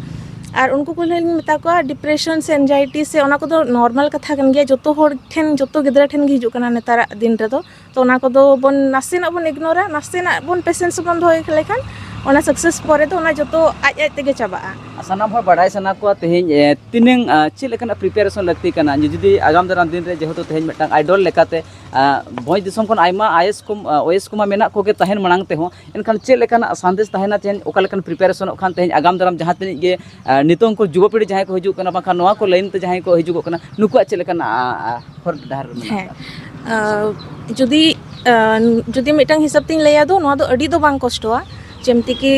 ᱟᱨ ᱩᱱᱠᱩ ᱠᱚ ᱞᱤᱧ ᱢᱮᱛᱟ ᱠᱚᱣᱟ, ᱰᱤᱯᱨᱮᱥᱚᱱ ᱥᱮ ᱮᱱᱡᱟᱭᱴᱤ ᱥᱮ ᱚᱱᱟ ᱠᱚᱫᱚ ᱱᱚᱨᱢᱟᱞ ᱠᱟᱛᱷᱟ ᱠᱟᱱ ᱜᱮᱭᱟ, ᱡᱚᱛᱚ ᱦᱚᱲ ᱴᱷᱮᱱ, ᱡᱚᱛᱚ ᱜᱤᱫᱽᱨᱟᱹ ᱴᱷᱮᱱ ᱜᱮ ᱦᱤᱡᱩᱜ ᱠᱟᱱᱟ ᱱᱮᱛᱟᱨᱟᱜ ᱫᱤᱱ ᱨᱮᱫᱚ᱾ ᱛᱚ ᱚᱱᱟ ᱠᱚᱫᱚ ᱵᱚᱱ ᱱᱟᱥᱮᱱᱟᱜ ᱵᱚᱱ ᱤᱜᱱᱳᱨᱟ, ᱱᱟᱥᱮᱱᱟᱜ ᱵᱚᱱ ᱯᱮᱥᱮᱱᱥ ᱵᱚᱱ ᱫᱚᱦᱚᱭ ᱞᱮᱠᱷᱟᱱ ᱚᱱᱟ ᱥᱟᱠᱥᱮᱥ ᱯᱚᱨᱮ ᱫᱚ ᱚᱱᱟ ᱡᱚᱛᱚ ᱟᱡ ᱟᱡ ᱛᱮᱜᱮ ᱪᱟᱵᱟᱜᱼᱟ᱾ ᱥᱟᱱᱟᱢ ᱦᱚᱲ ᱵᱟᱰᱟᱭ ᱥᱟᱱᱟ ᱠᱚᱣᱟ ᱛᱮᱦᱮᱧ, ᱮ, ᱛᱤᱱᱟᱹᱝ, ᱟ, ᱪᱮᱫ ᱞᱮᱠᱟᱱᱟᱜ ᱯᱨᱤᱯᱟᱨᱮᱥᱚᱱ ᱞᱟᱹᱠᱛᱤ ᱠᱟᱱᱟ? ᱡᱩᱫᱤ ᱟᱜᱟᱢ ᱫᱟᱨᱟᱢ ᱫᱤᱱ ᱨᱮ, ᱡᱮᱦᱮᱛᱩ ᱛᱮᱦᱮᱧ ᱢᱤᱫᱴᱟᱝ ᱟᱭᱰᱚᱞ ᱞᱮᱠᱟᱛᱮ, ᱟ, ᱵᱷᱚᱸᱡᱽ ᱫᱤᱥᱚᱢ ᱠᱷᱚᱱ ᱟᱭᱢᱟ ᱟᱭ ᱮᱥ ᱠᱚ, ᱟ, ᱳ ᱮᱥ ᱠᱚᱢᱟ ᱢᱮᱱᱟᱜ ᱠᱚᱜᱮ ᱛᱟᱦᱮᱱ ᱢᱟᱲᱟᱝ ᱛᱮᱦᱚᱸ, ᱮᱱᱠᱷᱟᱱ ᱪᱮᱫ ᱞᱮᱠᱟᱱᱟᱜ ᱥᱟᱸᱫᱮᱥ ᱛᱟᱦᱮᱱᱟ ᱛᱮᱦᱮᱧ, ᱚᱠᱟ ᱞᱮᱠᱟᱱ ᱯᱨᱤᱯᱟᱨᱮᱥᱚᱱᱚᱜ ᱠᱷᱟᱱ ᱛᱮᱦᱮᱧ ᱟᱜᱟᱢ ᱫᱟᱨᱟᱢ ᱡᱟᱦᱟᱸ ᱛᱤᱱᱟᱹᱜ ᱜᱮ, ᱟ, ᱱᱤᱛᱚᱝ ᱠᱚ ᱡᱩᱵᱚ ᱯᱤᱲᱦᱤ ᱡᱟᱦᱟᱸᱭ ᱠᱚ ᱦᱤᱡᱩᱜ ᱠᱟᱱᱟ, ᱵᱟᱝᱠᱷᱟᱱ ᱱᱚᱣᱟ ᱠᱚ ᱞᱟᱭᱤᱱ ᱛᱮ ᱡᱟᱦᱟᱸᱭ ᱠᱚ ᱦᱤᱡᱩᱜᱚᱜ ᱠᱟᱱᱟ, ᱱᱩᱠᱩᱣᱟᱜ ᱪᱮᱫ ᱞᱮᱠᱟᱱᱟᱜ, ᱟ, ᱟ, ᱦᱚᱨ ᱰᱟᱦᱟᱨ ᱢᱮᱱᱟᱜ ᱦᱮᱸ᱾ ᱟᱠᱟᱫᱟ? ᱟᱸ, ᱡᱩᱫᱤ, ᱟᱸ, ᱡᱩᱫᱤ ᱢᱤᱫᱴᱟᱝ ᱦᱤᱥᱟᱹᱵ ᱛᱤᱧ ᱞᱟᱹᱭᱟ ᱫᱚ, ᱱᱚᱣᱟ ᱫᱚ ᱟᱹᱰᱤ ᱫᱚ ᱵᱟᱝ ᱠᱚᱥᱴᱚᱣᱟ᱾ ᱡᱮᱢᱛᱤ ᱠᱤ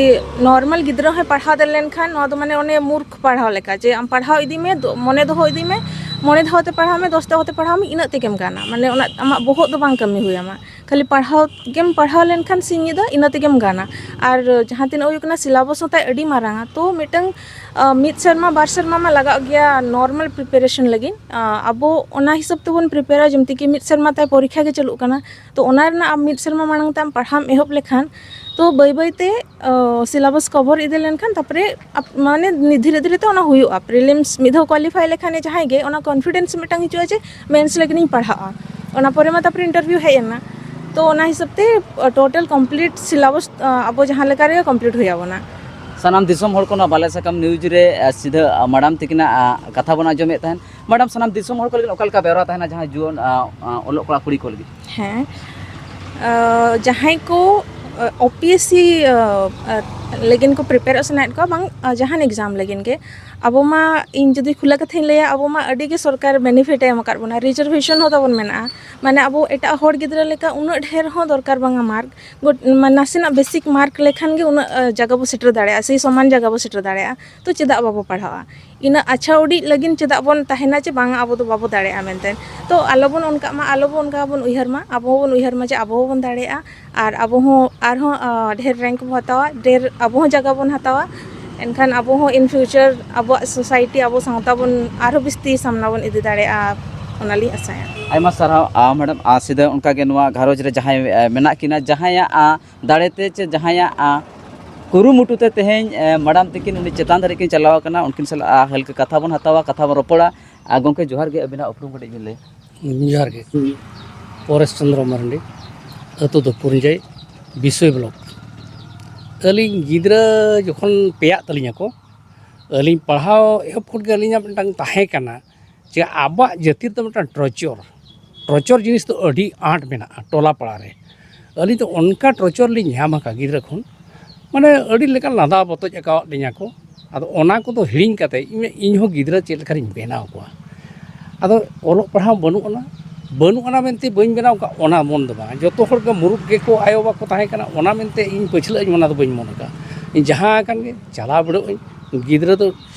ᱱᱚᱨᱢᱟᱞ ᱜᱤᱫᱽᱨᱟᱹ ᱦᱚᱸᱭ ᱯᱟᱲᱦᱟᱣ ᱫᱟᱲᱮ ᱞᱮᱱᱠᱷᱟᱱ, ᱱᱚᱣᱟ ᱫᱚ ᱢᱟᱱᱮ ᱚᱱᱮ ᱢᱩᱨᱠᱷ ᱯᱟᱲᱦᱟᱣ ᱞᱮᱠᱟ, ᱡᱮ ᱟᱢ ᱯᱟᱲᱦᱟᱣ ᱤᱫᱤ ᱢᱮ, ᱫᱚ-, ᱢᱚᱱᱮ ᱫᱚᱦᱚ ᱤᱫᱤ ᱢᱮ, ᱢᱚᱬᱮ ᱫᱷᱟᱣ ᱛᱮ ᱯᱟᱲᱦᱟᱣ ᱢᱮ, ᱫᱚᱥ ᱫᱷᱟᱣ ᱛᱮ ᱯᱟᱲᱦᱟᱣ ᱢᱮ, ᱤᱱᱟᱹᱜ ᱛᱮᱜᱮᱢ ᱜᱟᱱᱟ᱾ ᱢᱟᱱᱮ ᱚᱱᱟ ᱟᱢᱟᱜ ᱵᱚᱦᱚᱜ ᱫᱚ ᱵᱟᱝ ᱠᱟᱹᱢᱤ ᱦᱩᱭ ᱟᱢᱟ᱾ ᱠᱷᱟᱹᱞᱤ ᱯᱟᱲᱦᱟᱣ ᱜᱮᱢ ᱯᱟᱲᱦᱟᱣ ᱞᱮᱱᱠᱷᱟᱱ ᱥᱤᱧ ᱧᱤᱫᱟᱹ ᱤᱱᱟᱹ ᱛᱮᱜᱮᱢ ᱜᱟᱱᱟ᱾ ᱟᱨ ᱡᱟᱦᱟᱸ ᱛᱤᱱᱟᱹᱜ ᱦᱩᱭᱩᱜ ᱠᱟᱱᱟ, syllabus ᱦᱚᱸ ᱛᱟᱭ ᱟᱹᱰᱤ ᱢᱟᱨᱟᱝᱟ, ᱛᱚ ᱢᱤᱫᱴᱟᱝ ᱢᱤᱫ ᱥᱮᱨᱢᱟ ᱵᱟᱨ ᱥᱮᱨᱢᱟ ᱢᱟ ᱞᱟᱜᱟᱜ ᱜᱮᱭᱟ ᱱᱚᱨᱢᱟᱞ ᱯᱨᱤᱯᱟᱨᱮᱥᱚᱱ ᱞᱟᱹᱜᱤᱫ᱾ ᱟᱵᱚ ᱚᱱᱟ ᱦᱤᱥᱟᱹᱵ ᱛᱮᱵᱚᱱ ᱯᱨᱤᱯᱮᱭᱟᱨᱟ, ᱡᱮᱢᱛᱤ ᱠᱤ ᱢᱤᱫ ᱥᱮᱨᱢᱟ ᱛᱟᱭ ᱯᱚᱨᱤᱠᱠᱷᱟ ᱜᱮ ᱪᱟᱹᱞᱩᱜ ᱠᱟᱱᱟ, ᱛᱚ ᱚᱱᱟ ᱨᱮᱱᱟᱜ ᱟᱢ ᱢᱤᱫ ᱥᱮᱨᱢᱟ ᱢᱟᱲᱟᱝ ᱛᱮ ᱟᱢ ᱯᱟᱲᱦᱟᱣ ᱮᱢ ᱮᱦᱚᱵ ᱞᱮᱠᱷᱟᱱ, ᱛᱚ ᱵᱟᱹᱭ ᱵᱟᱹᱭ ᱛᱮ ᱥᱤᱞᱟᱵᱟᱥ ᱠᱚᱵᱷᱟᱨ ᱤᱫᱤ ᱞᱮᱱᱠᱷᱟᱱ, ᱛᱟᱨᱯᱚᱨᱮ ᱟᱯ- ᱢᱟᱱᱮ ᱫᱷᱤᱨᱮ ᱫᱷᱤᱨᱮ ᱛᱮ ᱚᱱᱟ ᱦᱩᱭᱩᱜᱼᱟ᱾ ᱯᱨᱤᱞᱤᱢᱥ ᱢᱤᱫ ᱫᱷᱟᱣ ᱠᱳᱣᱟᱞᱤᱯᱷᱟᱭ ᱞᱮᱠᱷᱟᱱ ᱡᱟᱦᱟᱸᱭ ᱜᱮ, ᱚᱱᱟ ᱠᱚᱱᱯᱷᱤᱰᱮᱱᱥ ᱢᱤᱫᱴᱟᱝ ᱦᱤᱡᱩᱜᱼᱟ ᱡᱮ ᱢᱮᱱᱥ ᱞᱟᱹᱜᱤᱫ ᱤᱧ ᱯᱟᱲᱦᱟᱜᱼᱟ᱾ ᱚᱱᱟ ᱯᱚᱨᱮ ᱢᱟ ᱛᱟᱨᱯᱚᱨᱮ ᱤᱱᱴᱟᱨᱵᱷᱤᱭᱩ ᱦᱮᱡ ᱮᱱᱟ, ᱛᱚ ᱚᱱᱟ ᱦᱤᱥᱟᱹᱵ ᱛᱮ ᱴᱳᱴᱟᱞ ᱠᱚᱢᱯᱞᱤᱴ ᱥᱤᱞᱟᱵᱟᱥ ᱟᱵᱚ ᱡᱟᱦᱟᱸ ᱞᱮᱠᱟ ᱨᱮᱜᱮ ᱠᱚᱢᱯᱞᱤᱴ ᱦᱩᱭ ᱟᱵᱚᱱᱟ᱾ ᱥᱟᱱᱟᱢ ᱫᱤᱥᱚᱢ ᱦᱚᱲ ᱠᱚ ᱱᱚᱣᱟ ᱵᱟᱞᱮ ᱥᱟᱠᱟᱢ ᱱᱤᱭᱩᱡᱽ ᱨᱮ ᱥᱤᱫᱷᱟᱹ ᱢᱟᱰᱟᱢ ᱛᱤᱠᱤᱱᱟᱜ ᱠᱟᱛᱷᱟ ᱵᱚᱱ ᱟᱸᱡᱚᱢᱮᱫ ᱛᱟᱦᱮᱱ᱾ ᱢᱟᱰᱟᱢ, ᱥᱟᱱᱟᱢ ᱫᱤᱥᱚᱢ ᱦᱚᱲ ᱠᱚ ᱞᱟᱹᱜᱤᱫ ᱚᱠᱟ ᱞᱮᱠᱟ ᱵᱮᱣᱨᱟ ᱛᱟᱦᱮᱱᱟ ᱡᱟᱦᱟᱸᱭ ᱡᱩᱣᱟᱹᱱ ᱚᱞᱚᱜ ᱠᱚᱲᱟ ᱠᱩᱲᱤ ᱠᱚ ᱞᱟᱹᱜᱤᱫ? ᱦᱮᱸ, ᱡᱟᱦᱟᱸᱭ ᱠᱚ ᱳᱯᱤᱮᱥᱥᱤ ᱞᱟᱹᱜᱤᱫ ᱠᱚ ᱯᱨᱤᱯᱮᱭᱟᱨᱚᱜ ᱥᱟᱱᱟᱭᱮᱫ ᱠᱚᱣᱟ, ᱵᱟᱝ ᱡᱟᱦᱟᱱ ᱮᱠᱡᱟᱢ ᱞᱟᱹᱜᱤᱫ ᱜᱮ, ᱟᱵᱚ ᱢᱟ, ᱤᱧ ᱡᱩᱫᱤ ᱠᱷᱩᱞᱟᱹ ᱠᱟᱛᱷᱟᱧ ᱞᱟᱹᱭᱟ, ᱟᱵᱚ ᱢᱟ ᱟᱹᱰᱤ ᱜᱮ ᱥᱚᱨᱠᱟᱨ ᱵᱮᱱᱤᱯᱷᱤᱴ ᱮ ᱮᱢ ᱟᱠᱟᱫ ᱵᱚᱱᱟ, ᱨᱤᱡᱟᱨᱵᱷᱮᱥᱚᱱ ᱦᱚᱸ ᱛᱟᱵᱚᱱ ᱢᱮᱱᱟᱜᱼᱟ᱾ ᱢᱟᱱᱮ ᱟᱵᱚ ᱮᱴᱟᱜ ᱦᱚᱲ ᱜᱤᱫᱽᱨᱟᱹ ᱞᱮᱠᱟ ᱩᱱᱟᱹᱜ ᱰᱷᱮᱨ ᱦᱚᱸ ᱫᱚᱨᱠᱟᱨ ᱵᱟᱝᱟ ᱢᱟᱨᱠ᱾ ᱜᱚᱴ- ᱢᱟ- ᱱᱟᱥᱮᱱᱟᱜ ᱵᱮᱥᱤᱠ ᱢᱟᱨᱠ ᱞᱮᱠᱷᱟᱱ ᱜᱮ ᱩᱱᱟᱹᱜ ᱡᱟᱭᱜᱟ ᱵᱚ ᱥᱮᱴᱮᱨ ᱫᱟᱲᱮᱭᱟᱜᱼᱟ, ᱥᱮ ᱥᱚᱢᱟᱱ ᱡᱟᱭᱜᱟ ᱵᱚ ᱥᱮᱴᱮᱨ ᱫᱟᱲᱮᱭᱟᱜᱼᱟ᱾ ᱛᱚ ᱪᱮᱫᱟᱜ ᱵᱟᱵᱚ ᱯᱟᱲᱦᱟᱜᱼᱟ? ᱤᱱᱟᱹᱜ ᱟᱪᱪᱷᱟ ᱩᱰᱤᱡ ᱞᱟᱹᱜᱤᱫ ᱪᱮᱫᱟᱜ ᱵᱚᱱ ᱛᱟᱦᱮᱱᱟ ᱡᱮ ᱵᱟᱝᱟ, ᱟᱵᱚ ᱫᱚ ᱵᱟᱵᱚ ᱫᱟᱲᱮᱭᱟᱜᱼᱟ ᱢᱮᱱᱛᱮ? ᱛᱚ ᱟᱞᱚᱵᱚᱱ ᱚᱱᱠᱟᱜ ᱢᱟ, ᱟᱞᱚᱵᱚᱱ ᱚᱱᱠᱟ ᱵᱚᱱ ᱩᱭᱦᱟᱹᱨ ᱢᱟ, ᱟᱵᱚ ᱦᱚᱸᱵᱚᱱ ᱩᱭᱦᱟᱹᱨ ᱢᱟ ᱡᱮ ᱟᱵᱚ ᱦᱚᱸᱵᱚᱱ ᱫᱟᱲᱮᱭᱟᱜᱼᱟ᱾ ᱟᱨ ᱟᱵᱚ ᱦᱚᱸ ᱟᱨᱦᱚᱸ ᱰᱷᱮᱨ ᱨᱮᱝᱠ ᱵᱚ ᱦᱟᱛᱟᱣᱟ, ᱰᱷᱮᱨ ᱟᱵᱚ ᱦᱚᱸ ᱡᱟᱭᱜᱟ ᱵᱚᱱ ᱦᱟᱛᱟᱣᱟ᱾ ᱮᱱᱠᱷᱟᱱ ᱟᱵᱚ ᱦᱚᱸ in future ᱟᱵᱚᱣᱟᱜ ᱥᱳᱥᱟᱭᱴᱤ, ᱟᱵᱚ ᱥᱟᱶᱛᱟ ᱵᱚᱱ ᱟᱨᱦᱚᱸ ᱵᱤᱥᱛᱤ ᱥᱟᱢᱱᱟ ᱵᱚᱱ ᱤᱫᱤ ᱫᱟᱲᱮᱭᱟᱜᱼᱟ, ᱚᱱᱟᱞᱤᱧ ᱟᱥᱟᱭᱟ᱾ ᱟᱭᱢᱟ ᱥᱟᱨᱦᱟᱣ ᱢᱮᱰᱟᱢ᱾ ᱟᱨ ᱥᱤᱫᱷᱟᱹ ᱚᱱᱠᱟᱜᱮ ᱱᱚᱣᱟ ᱜᱷᱟᱨᱚᱸᱡᱽ ᱨᱮ ᱡᱟᱦᱟᱸᱭ ᱢᱮᱱᱟᱜ ᱠᱤᱱᱟ, ᱡᱟᱦᱟᱸᱭᱟᱜ ᱫᱟᱲᱮᱛᱮ ᱪᱮ ᱡᱟᱦᱟᱸᱭᱟᱜ ᱠᱩᱨᱩᱢᱩᱴᱩ ᱛᱮ ᱛᱮᱦᱮᱧ ᱢᱟᱰᱟᱢ ᱛᱤᱠᱤᱱ ᱩᱱᱤ ᱪᱮᱛᱟᱱ ᱫᱷᱟᱹᱨᱤᱡ ᱠᱤᱱ ᱪᱟᱞᱟᱣ ᱟᱠᱟᱱᱟ, ᱩᱱᱠᱤᱱ ᱥᱟᱞᱟᱜ ᱦᱟᱞᱠᱟ ᱠᱟᱛᱷᱟ ᱵᱚᱱ ᱦᱟᱛᱟᱣᱟ, ᱠᱟᱛᱷᱟ ᱵᱚᱱ ᱨᱚᱯᱚᱲᱟ᱾ ᱟᱨ ᱜᱚᱢᱠᱮ, ᱡᱚᱦᱟᱨ ᱜᱮ, ᱟᱹᱵᱤᱱᱟᱜ ᱩᱯᱨᱩᱢ ᱠᱟᱹᱴᱤᱡ ᱵᱤᱱ ᱞᱟᱹᱭᱟ᱾ ᱡᱚᱦᱟᱨ ᱜᱮ᱾ ᱯᱚᱨᱮᱥ ᱪᱚᱱᱫᱨᱚ ᱢᱟᱨᱟᱱᱰᱤ, ᱟᱹᱛᱩ ᱫᱚ ᱯᱩᱨᱡᱟᱹᱭ, ᱵᱤᱥᱚᱭ ᱵᱞᱚᱠ᱾ ᱟᱹᱞᱤᱧ ᱜᱤᱫᱽᱨᱟᱹ ᱡᱚᱠᱷᱚᱱ ᱯᱮᱭᱟᱜ ᱛᱟᱹᱞᱤᱧᱟ ᱠᱚ, ᱟᱹᱞᱤᱧ ᱯᱟᱲᱦᱟᱣ ᱮᱦᱚᱵ ᱠᱷᱚᱱ ᱜᱮ ᱟᱹᱞᱤᱧᱟᱜ ᱢᱤᱫᱴᱟᱝ ᱛᱟᱦᱮᱸ ᱠᱟᱱᱟ ᱡᱮ ᱟᱵᱚᱣᱟᱜ ᱡᱟᱹᱛᱤ ᱨᱮᱫᱚ ᱢᱤᱫᱴᱟᱝ ᱴᱨᱚᱪᱚᱨ, ᱴᱨᱚᱪᱚᱨ ᱡᱤᱱᱤᱥ ᱫᱚ ᱟᱹᱰᱤ ᱟᱸᱴ ᱢᱮᱱᱟᱜᱼᱟ ᱴᱚᱞᱟ ᱯᱟᱲᱟ ᱨᱮ᱾ ᱟᱹᱞᱤᱧ ᱫᱚ ᱚᱱᱠᱟ ᱴᱨᱚᱪᱚᱨ ᱞᱤᱧ ᱧᱟᱢ ᱟᱠᱟᱫ ᱜᱤᱫᱽᱨᱟᱹ ᱠᱷᱚᱱ, ᱢᱟᱱᱮ ᱟᱹᱰᱤ ᱞᱮᱠᱟᱱ ᱞᱟᱸᱫᱟ ᱵᱚᱛᱚᱡ ᱟᱠᱟᱣᱟᱫ ᱞᱤᱧᱟ ᱠᱚ᱾ ᱟᱫᱚ ᱚᱱᱟ ᱠᱚᱫᱚ ᱦᱤᱲᱤᱧ ᱠᱟᱛᱮ ᱤᱧ, ᱤᱧ ᱦᱚᱸ ᱜᱤᱫᱽᱨᱟᱹ ᱪᱮᱫ ᱞᱮᱠᱟᱨᱤᱧ ᱵᱮᱱᱟᱣ ᱠᱚᱣᱟ᱾ ᱟᱫᱚ ᱚᱞᱚᱜ ᱯᱟᱲᱦᱟᱣ ᱵᱟᱹᱱᱩᱜ ᱟᱱᱟ, ᱵᱟᱹᱱᱩᱜ ᱟᱱᱟ ᱢᱮᱱᱛᱮ ᱵᱟᱹᱧ ᱵᱮᱱᱟᱣ ᱠᱟᱜ, ᱚᱱᱟ ᱢᱚᱱ ᱫᱚ ᱵᱟᱝ᱾ ᱡᱚᱛᱚ ᱦᱚᱲ ᱜᱮ ᱢᱩᱨᱩᱠ ᱜᱮᱠᱚ ᱟᱭᱳᱼᱵᱟᱵᱟ ᱠᱚ ᱛᱟᱦᱮᱸ ᱠᱟᱱᱟ, ᱚᱱᱟ ᱢᱮᱱᱛᱮ ᱤᱧ ᱯᱟᱹᱪᱷᱞᱟᱹᱜ ᱟᱹᱧ, ᱚᱱᱟ ᱫᱚ ᱵᱟᱹᱧ ᱢᱚᱱ ᱟᱠᱟᱫ᱾ ᱤᱧ ᱡᱟᱦᱟᱸ ᱟᱠᱟᱱ ᱜᱮ ᱪᱟᱞᱟᱣ ᱵᱤᱰᱟᱹᱜ ᱟᱹᱧ᱾ ᱜᱤᱫᱽᱨᱟᱹ ᱫᱚ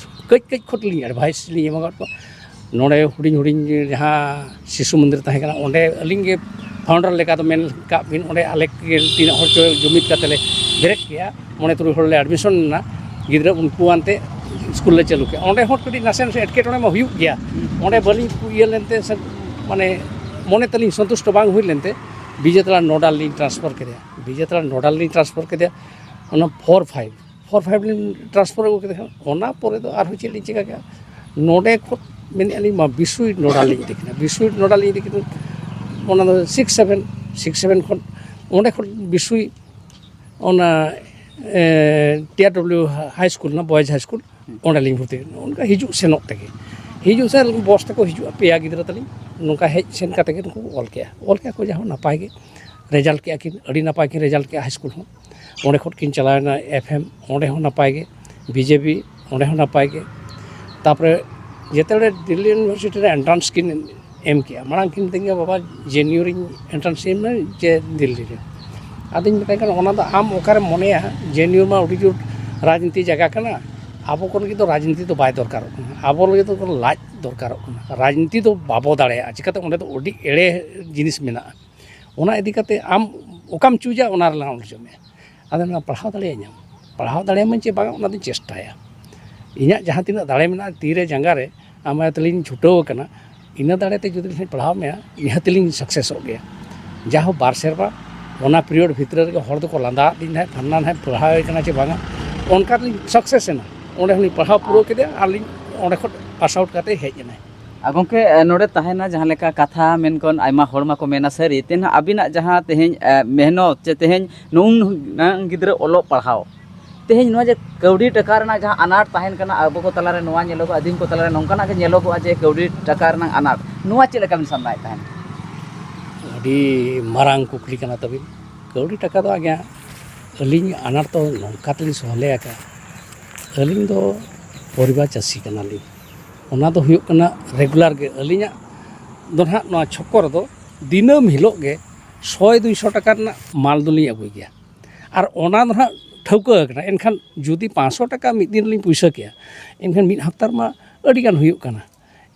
ᱠᱟᱹᱡ ᱠᱟᱹᱡ ᱠᱷᱚᱱ ᱞᱤᱧ ᱮᱰᱵᱷᱟᱭᱤᱥ ᱞᱤᱧ ᱮᱢ ᱟᱠᱟᱫ ᱠᱚᱣᱟ᱾ ᱱᱚᱰᱮ ᱦᱩᱰᱤᱧ ᱦᱩᱰᱤᱧ ᱡᱟᱦᱟᱸ ᱥᱤᱥᱩ ᱢᱚᱱᱫᱤᱨ ᱛᱟᱦᱮᱸ ᱠᱟᱱᱟ, ᱚᱸᱰᱮ ᱟᱹᱞᱤᱧ ᱜᱮ ᱯᱷᱟᱣᱩᱱᱰᱟᱨ ᱞᱮᱠᱟ ᱫᱚ ᱢᱮᱱ ᱠᱟᱜ ᱵᱤᱱ, ᱚᱸᱰᱮ ᱟᱞᱮ ᱜᱮ ᱛᱤᱱᱟᱹᱜ ᱦᱚᱲ ᱪᱚ ᱡᱩᱢᱤᱫ ᱠᱟᱛᱮ ᱞᱮ ᱵᱮᱨᱮᱫ ᱠᱮᱜᱼᱟ, ᱢᱚᱬᱮ ᱛᱩᱨᱩᱭ ᱦᱚᱲ ᱞᱮ ᱮᱰᱢᱤᱥᱚᱱ ᱮᱱᱟ ᱜᱤᱫᱽᱨᱟᱹ, ᱩᱱᱠᱩ ᱟᱱᱛᱮ ᱥᱠᱩᱞ ᱞᱮ ᱪᱟᱹᱞᱩ ᱠᱮᱜᱼᱟ᱾ ᱚᱸᱰᱮ ᱦᱚᱸ ᱠᱟᱹᱴᱤᱡ ᱱᱟᱥᱮ ᱱᱟᱥᱮ ᱮᱴᱠᱮᱴᱚᱬᱮ ᱢᱟ ᱦᱩᱭᱩᱜ ᱜᱮᱭᱟ, ᱚᱸᱰᱮ ᱵᱟᱹᱞᱤᱧ ᱤᱭᱟᱹ ᱞᱮᱱᱛᱮ ᱥᱮ, ᱢᱟᱱᱮ, ᱢᱚᱱᱮ ᱛᱟᱹᱞᱤᱧ ᱥᱚᱱᱛᱩᱥᱴᱚ ᱵᱟᱝ ᱦᱩᱭ ᱞᱮᱱᱛᱮ ᱵᱤᱡᱮᱛᱟᱲᱟ ᱱᱚᱰᱟᱞ ᱞᱤᱧ ᱴᱨᱟᱱᱥᱯᱷᱟᱨ ᱠᱮᱫᱮᱭᱟ᱾ ᱵᱤᱡᱮᱛᱟᱲᱟ ᱱᱚᱰᱟᱞ ᱞᱤᱧ ᱴᱨᱟᱱᱥᱯᱷᱟᱨ ᱠᱮᱫᱮᱭᱟ, ᱚᱱᱟ ᱯᱷᱳᱨ ᱯᱷᱟᱭᱤᱵᱷ ᱯᱷᱳᱨ ᱯᱷᱟᱭᱤᱵᱷ ᱞᱤᱧ ᱴᱨᱟᱱᱥᱯᱷᱟᱨ ᱟᱹᱜᱩ ᱠᱮᱫᱮ ᱠᱷᱟᱱ, ᱚᱱᱟ ᱯᱚᱨᱮ ᱫᱚ ᱟᱨᱦᱚᱸ ᱪᱮᱫ ᱞᱤᱧ ᱪᱤᱠᱟᱹ ᱠᱮᱫᱟ? ᱱᱚᱰᱮ ᱠᱷᱚᱱ ᱢᱮᱱᱮᱫᱼᱟ ᱞᱤᱧ ᱢᱟ ᱵᱤᱥᱩᱭ ᱱᱚᱰᱟᱞ ᱞᱤᱧ ᱤᱫᱤ ᱠᱮᱫᱟ, ᱵᱤᱥᱩᱭ ᱱᱚᱰᱟᱞ ᱞᱤᱧ ᱤᱫᱤ ᱠᱮᱫᱟ᱾ ᱚᱱᱟ ᱫᱚ ᱥᱤᱠᱥ ᱥᱮᱵᱷᱮᱱ, ᱥᱤᱠᱥ ᱥᱮᱵᱷᱮᱱ ᱠᱷᱚᱱ, ᱚᱸᱰᱮ ᱠᱷᱚᱱ ᱵᱤᱥᱩᱭ ᱚᱱᱟ ᱴᱤ ᱟᱨ ᱰᱟᱵᱽᱞᱤᱭᱩ ᱦᱟᱭ ᱥᱠᱩᱞ ᱨᱮᱱᱟᱜ ᱵᱚᱭᱮᱡᱽ ᱦᱟᱭ ᱥᱠᱩᱞ, ᱚᱸᱰᱮ ᱞᱤᱧ ᱵᱷᱚᱨᱛᱤ ᱮᱱᱟ᱾ ᱚᱱᱠᱟ ᱦᱤᱡᱩᱜ ᱥᱮᱱᱚᱜ ᱛᱮᱜᱮ, ᱦᱤᱡᱩᱜ ᱥᱮᱱ ᱵᱚᱥ ᱛᱮᱠᱚ ᱦᱤᱡᱩᱜᱼᱟ, ᱯᱮᱭᱟ ᱜᱤᱫᱽᱨᱟᱹ ᱛᱟᱹᱞᱤᱧ᱾ ᱱᱚᱝᱠᱟ ᱦᱮᱡ ᱥᱮᱱ ᱠᱟᱛᱮ ᱜᱮ ᱱᱩᱠᱩ ᱚᱞ ᱠᱮᱜᱼᱟ, ᱚᱞ ᱠᱮᱜᱼᱟ ᱠᱚ, ᱡᱟᱦᱟᱸ ᱱᱟᱯᱟᱭ ᱜᱮ ᱨᱮᱡᱟᱞᱴ ᱠᱮᱜᱼᱟ ᱠᱤᱱ, ᱟᱹᱰᱤ ᱱᱟᱯᱟᱭ ᱠᱤᱱ ᱨᱮᱡᱟᱞᱴ ᱠᱮᱜᱼᱟ ᱦᱟᱭ ᱥᱠᱩᱞ ᱦᱚᱸ᱾ ᱚᱸᱰᱮ ᱠᱷᱚᱱ ᱠᱤᱱ ᱪᱟᱞᱟᱣᱮᱱᱟ ᱮᱯᱷ ᱮᱢ, ᱚᱸᱰᱮ ᱦᱚᱸ ᱱᱟᱯᱟᱭ ᱜᱮ, ᱵᱤ ᱡᱮ ᱯᱤ, ᱚᱸᱰᱮ ᱦᱚᱸ ᱱᱟᱯᱟᱭ ᱜᱮ᱾ ᱛᱟᱨᱯᱚᱨᱮ ᱡᱮᱛᱮ ᱦᱚᱲ ᱫᱤᱞᱞᱤ ᱤᱭᱩᱱᱤᱵᱷᱟᱨᱥᱤᱴᱤ ᱨᱮ ᱮᱱᱴᱨᱟᱱᱥ ᱠᱤᱱ ᱮᱢ ᱠᱮᱜᱼᱟ᱾ ᱢᱟᱲᱟᱝ ᱠᱤᱱ ᱢᱤᱛᱟᱹᱧ ᱠᱟᱱᱟ, "ᱵᱟᱵᱟ, ᱡᱮ ᱮᱱ ᱭᱩ ᱨᱤᱧ ᱮᱱᱴᱨᱟᱱᱥ ᱮᱢ ᱢᱮ ᱪᱮ ᱫᱤᱞᱞᱤ ᱨᱮ?" ᱟᱫᱚᱧ ᱢᱮᱛᱟᱭ ᱠᱟᱱᱟ, "ᱚᱱᱟ ᱫᱚ ᱟᱢ ᱚᱠᱟᱨᱮᱢ ᱢᱚᱱᱮᱭᱟ, ᱡᱮ ᱮᱱ ᱭᱩ ᱢᱟ ᱟᱹᱰᱤ ᱡᱳᱨ ᱨᱟᱡᱽᱱᱤᱛᱤ ᱡᱟᱭᱜᱟ ᱠᱟᱱᱟ, ᱟᱵᱚ ᱠᱚ ᱞᱟᱹᱜᱤᱫ ᱫᱚ ᱨᱟᱡᱽᱱᱤᱛᱤ ᱫᱚ ᱵᱟᱭ ᱫᱚᱨᱠᱟᱨᱚᱜ ᱠᱟᱱᱟ, ᱟᱵᱚ ᱞᱟᱹᱜᱤᱫ ᱫᱚ ᱞᱟᱡ ᱫᱚᱨᱠᱟᱨᱚᱜ ᱠᱟᱱᱟ, ᱨᱟᱡᱽᱱᱤᱛᱤ ᱫᱚ ᱵᱟᱵᱚ ᱫᱟᱲᱮᱭᱟᱜᱼᱟ, ᱪᱤᱠᱟᱹᱛᱮ ᱚᱸᱰᱮ ᱫᱚ ᱟᱹᱰᱤ ᱮᱲᱮ ᱡᱤᱱᱤᱥ ᱢᱮᱱᱟᱜᱼᱟ, ᱚᱱᱟ ᱤᱫᱤ ᱠᱟᱛᱮ ᱟᱢ ᱚᱠᱟᱢ ᱪᱩᱡᱟ, ᱚᱱᱟ ᱨᱮᱞᱟᱝ ᱚᱞ ᱦᱚᱪᱚ ᱢᱮᱭᱟ᱾" ᱟᱫᱚ ᱢᱮᱱᱟ, "ᱯᱟᱲᱦᱟᱣ ᱫᱟᱲᱮᱭᱟᱹᱧᱟᱹᱢ?" ᱯᱟᱲᱦᱟᱣ ᱫᱟᱲᱮᱭᱟᱢᱟᱹᱧ ᱪᱮ ᱵᱟᱝ, ᱚᱱᱟ ᱫᱚᱧ ᱪᱮᱥᱴᱟᱭᱟ᱾ ᱤᱧᱟᱹᱜ ᱡᱟᱦᱟᱸ ᱛᱤᱱᱟᱹᱜ ᱫᱟᱲᱮ ᱢᱮᱱᱟᱜᱼᱟ ᱛᱤ ᱨᱮ ᱡᱟᱸᱜᱟ ᱨᱮ, ᱟᱢ ᱟᱭᱟᱛᱮ ᱞᱤᱧ ᱪᱷᱩᱴᱟᱹᱣ ᱟᱠᱟᱱᱟ, ᱤᱱᱟᱹ ᱫᱟᱲᱮ ᱛᱮ ᱡᱩᱫᱤ ᱞᱤᱧ ᱯᱟᱲᱦᱟᱣ ᱢᱮᱭᱟ, ᱱᱤᱦᱟᱹᱛ ᱞᱤᱧ ᱥᱟᱠᱥᱮᱥᱚᱜ ᱜᱮᱭᱟ᱾ ᱡᱟ ᱦᱳᱠ, ᱵᱟᱨ ᱥᱮᱨᱢᱟ ᱚᱱᱟ ᱯᱤᱨᱤᱭᱳᱰ ᱵᱷᱤᱛᱨᱤ ᱨᱮᱜᱮ ᱦᱚᱲ ᱫᱚᱠᱚ ᱞᱟᱸᱫᱟ ᱟᱫ ᱞᱤᱧ ᱛᱟᱦᱮᱸᱫ, "ᱯᱷᱟᱞᱱᱟ ᱱᱟᱦᱟᱜ ᱯᱟᱲᱦᱟᱣ ᱮ ᱠᱟᱱᱟ ᱪᱮ ᱵᱟᱝᱟ?" ᱚᱱᱠᱟ ᱛᱮᱞᱤᱧ ᱥᱟᱠᱥᱮᱥ ᱮᱱᱟ᱾ ᱚᱸᱰᱮ ᱦᱚᱸᱞᱤᱧ ᱯᱟᱲᱦᱟᱣ ᱯᱩᱨᱟᱹᱣ ᱠᱮᱫᱮᱭᱟ ᱟᱨ ᱞᱤᱧ ᱚᱸᱰᱮ ᱠᱷᱚᱱ ᱯᱟᱥ ᱟᱣᱩᱴ ᱠᱟᱛᱮ ᱦᱮᱡ ᱮᱱᱟᱭ᱾ ᱟᱨ ᱜᱚᱢᱠᱮ, ᱮ, ᱱᱚᱰᱮ ᱛᱟᱦᱮᱱᱟ ᱡᱟᱦᱟᱸ ᱞᱮᱠᱟ ᱠᱟᱛᱷᱟ ᱢᱮᱱᱠᱷᱟᱱ ᱟᱭᱢᱟ ᱦᱚᱲ ᱢᱟᱠᱚ ᱢᱮᱱᱟ ᱥᱟᱹᱨᱤ, ᱛᱮᱦᱮᱧ ᱟᱹᱵᱤᱱᱟᱜ ᱡᱟᱦᱟᱸ ᱛᱮᱦᱮᱧ, ᱮ, ᱢᱮᱦᱱᱚᱛ ᱪᱮ ᱛᱮᱦᱮᱧ ᱱᱩᱱ ᱜᱤᱫᱽᱨᱟᱹ ᱚᱞᱚᱜ ᱯᱟᱲᱦᱟᱣ, ᱛᱮᱦᱮᱧ ᱱᱚᱣᱟ ᱡᱮ ᱠᱟᱹᱣᱰᱤ ᱴᱟᱠᱟ ᱨᱮᱱᱟᱜ ᱡᱟᱦᱟᱸ ᱟᱱᱟᱴ ᱛᱟᱦᱮᱱ ᱠᱟᱱᱟ ᱟᱵᱚ ᱠᱚ ᱛᱟᱞᱟᱨᱮ, ᱱᱚᱣᱟ ᱧᱮᱞᱚᱜᱚᱜᱼᱟ, ᱟᱹᱫᱤᱢ ᱠᱚ ᱛᱟᱞᱟᱨᱮ ᱱᱚᱝᱠᱟᱱᱟᱜ ᱜᱮ ᱧᱮᱞᱚᱜᱚᱜᱼᱟ ᱡᱮ ᱠᱟᱹᱣᱰᱤ ᱴᱟᱠᱟ ᱨᱮᱱᱟᱜ ᱟᱱᱟᱴ, ᱱᱚᱣᱟ ᱪᱮᱫ ᱞᱮᱠᱟ ᱵᱤᱱ ᱥᱟᱢᱱᱟᱭᱮᱫ ᱛᱟᱦᱮᱱ? ᱟᱹᱰᱤ ᱢᱟᱨᱟᱝ ᱠᱩᱠᱞᱤ ᱠᱟᱱᱟ ᱛᱟᱹᱵᱤᱱ᱾ ᱠᱟᱹᱣᱰᱤ ᱴᱟᱠᱟ ᱫᱚ ᱟᱜᱮ ᱟᱹᱞᱤᱧ ᱟᱱᱟᱴ ᱫᱚ ᱱᱚᱝᱠᱟ ᱛᱮᱞᱤᱧ ᱥᱚᱦᱞᱮ ᱟᱠᱟᱫᱼᱟ᱾ ᱟᱹᱞᱤᱧ ᱫᱚ ᱯᱚᱨᱤᱵᱟᱨ ᱪᱟᱹᱥᱤ ᱠᱟᱱᱟᱞᱤᱧ᱾ ᱚᱱᱟ ᱫᱚ ᱦᱩᱭᱩᱜ ᱠᱟᱱᱟ ᱨᱮᱜᱩᱞᱟᱨ ᱜᱮ᱾ ᱟᱹᱞᱤᱧᱟᱜ ᱫᱚ ᱱᱟᱦᱟᱜ ᱱᱚᱣᱟ ᱪᱷᱚᱠᱠᱚᱨ ᱫᱚ ᱫᱤᱱᱟᱹᱢ ᱦᱤᱞᱳᱜ ᱜᱮ ᱥᱚᱭ ᱫᱩᱭᱥᱚ ᱴᱟᱠᱟ ᱨᱮᱱᱟᱜ ᱢᱟᱞ ᱫᱚᱞᱤᱧ ᱟᱹᱜᱩᱭ ᱜᱮᱭᱟ᱾ ᱟᱨ ᱚᱱᱟ ᱫᱚ ᱱᱟᱦᱟᱜ ᱴᱷᱟᱹᱣᱠᱟᱹ ᱟᱠᱟᱱᱟ᱾ ᱮᱱᱠᱷᱟᱱ ᱡᱩᱫᱤ ᱯᱟᱸᱪᱥᱚ ᱴᱟᱠᱟ ᱢᱤᱫ ᱫᱤᱱ ᱨᱮᱞᱤᱧ ᱯᱩᱭᱥᱟᱹ ᱠᱮᱭᱟ, ᱮᱱᱠᱷᱟᱱ ᱢᱤᱫ ᱦᱟᱯᱛᱟ ᱨᱮᱢᱟ ᱟᱹᱰᱤᱜᱟᱱ ᱦᱩᱭᱩᱜ ᱠᱟᱱᱟ᱾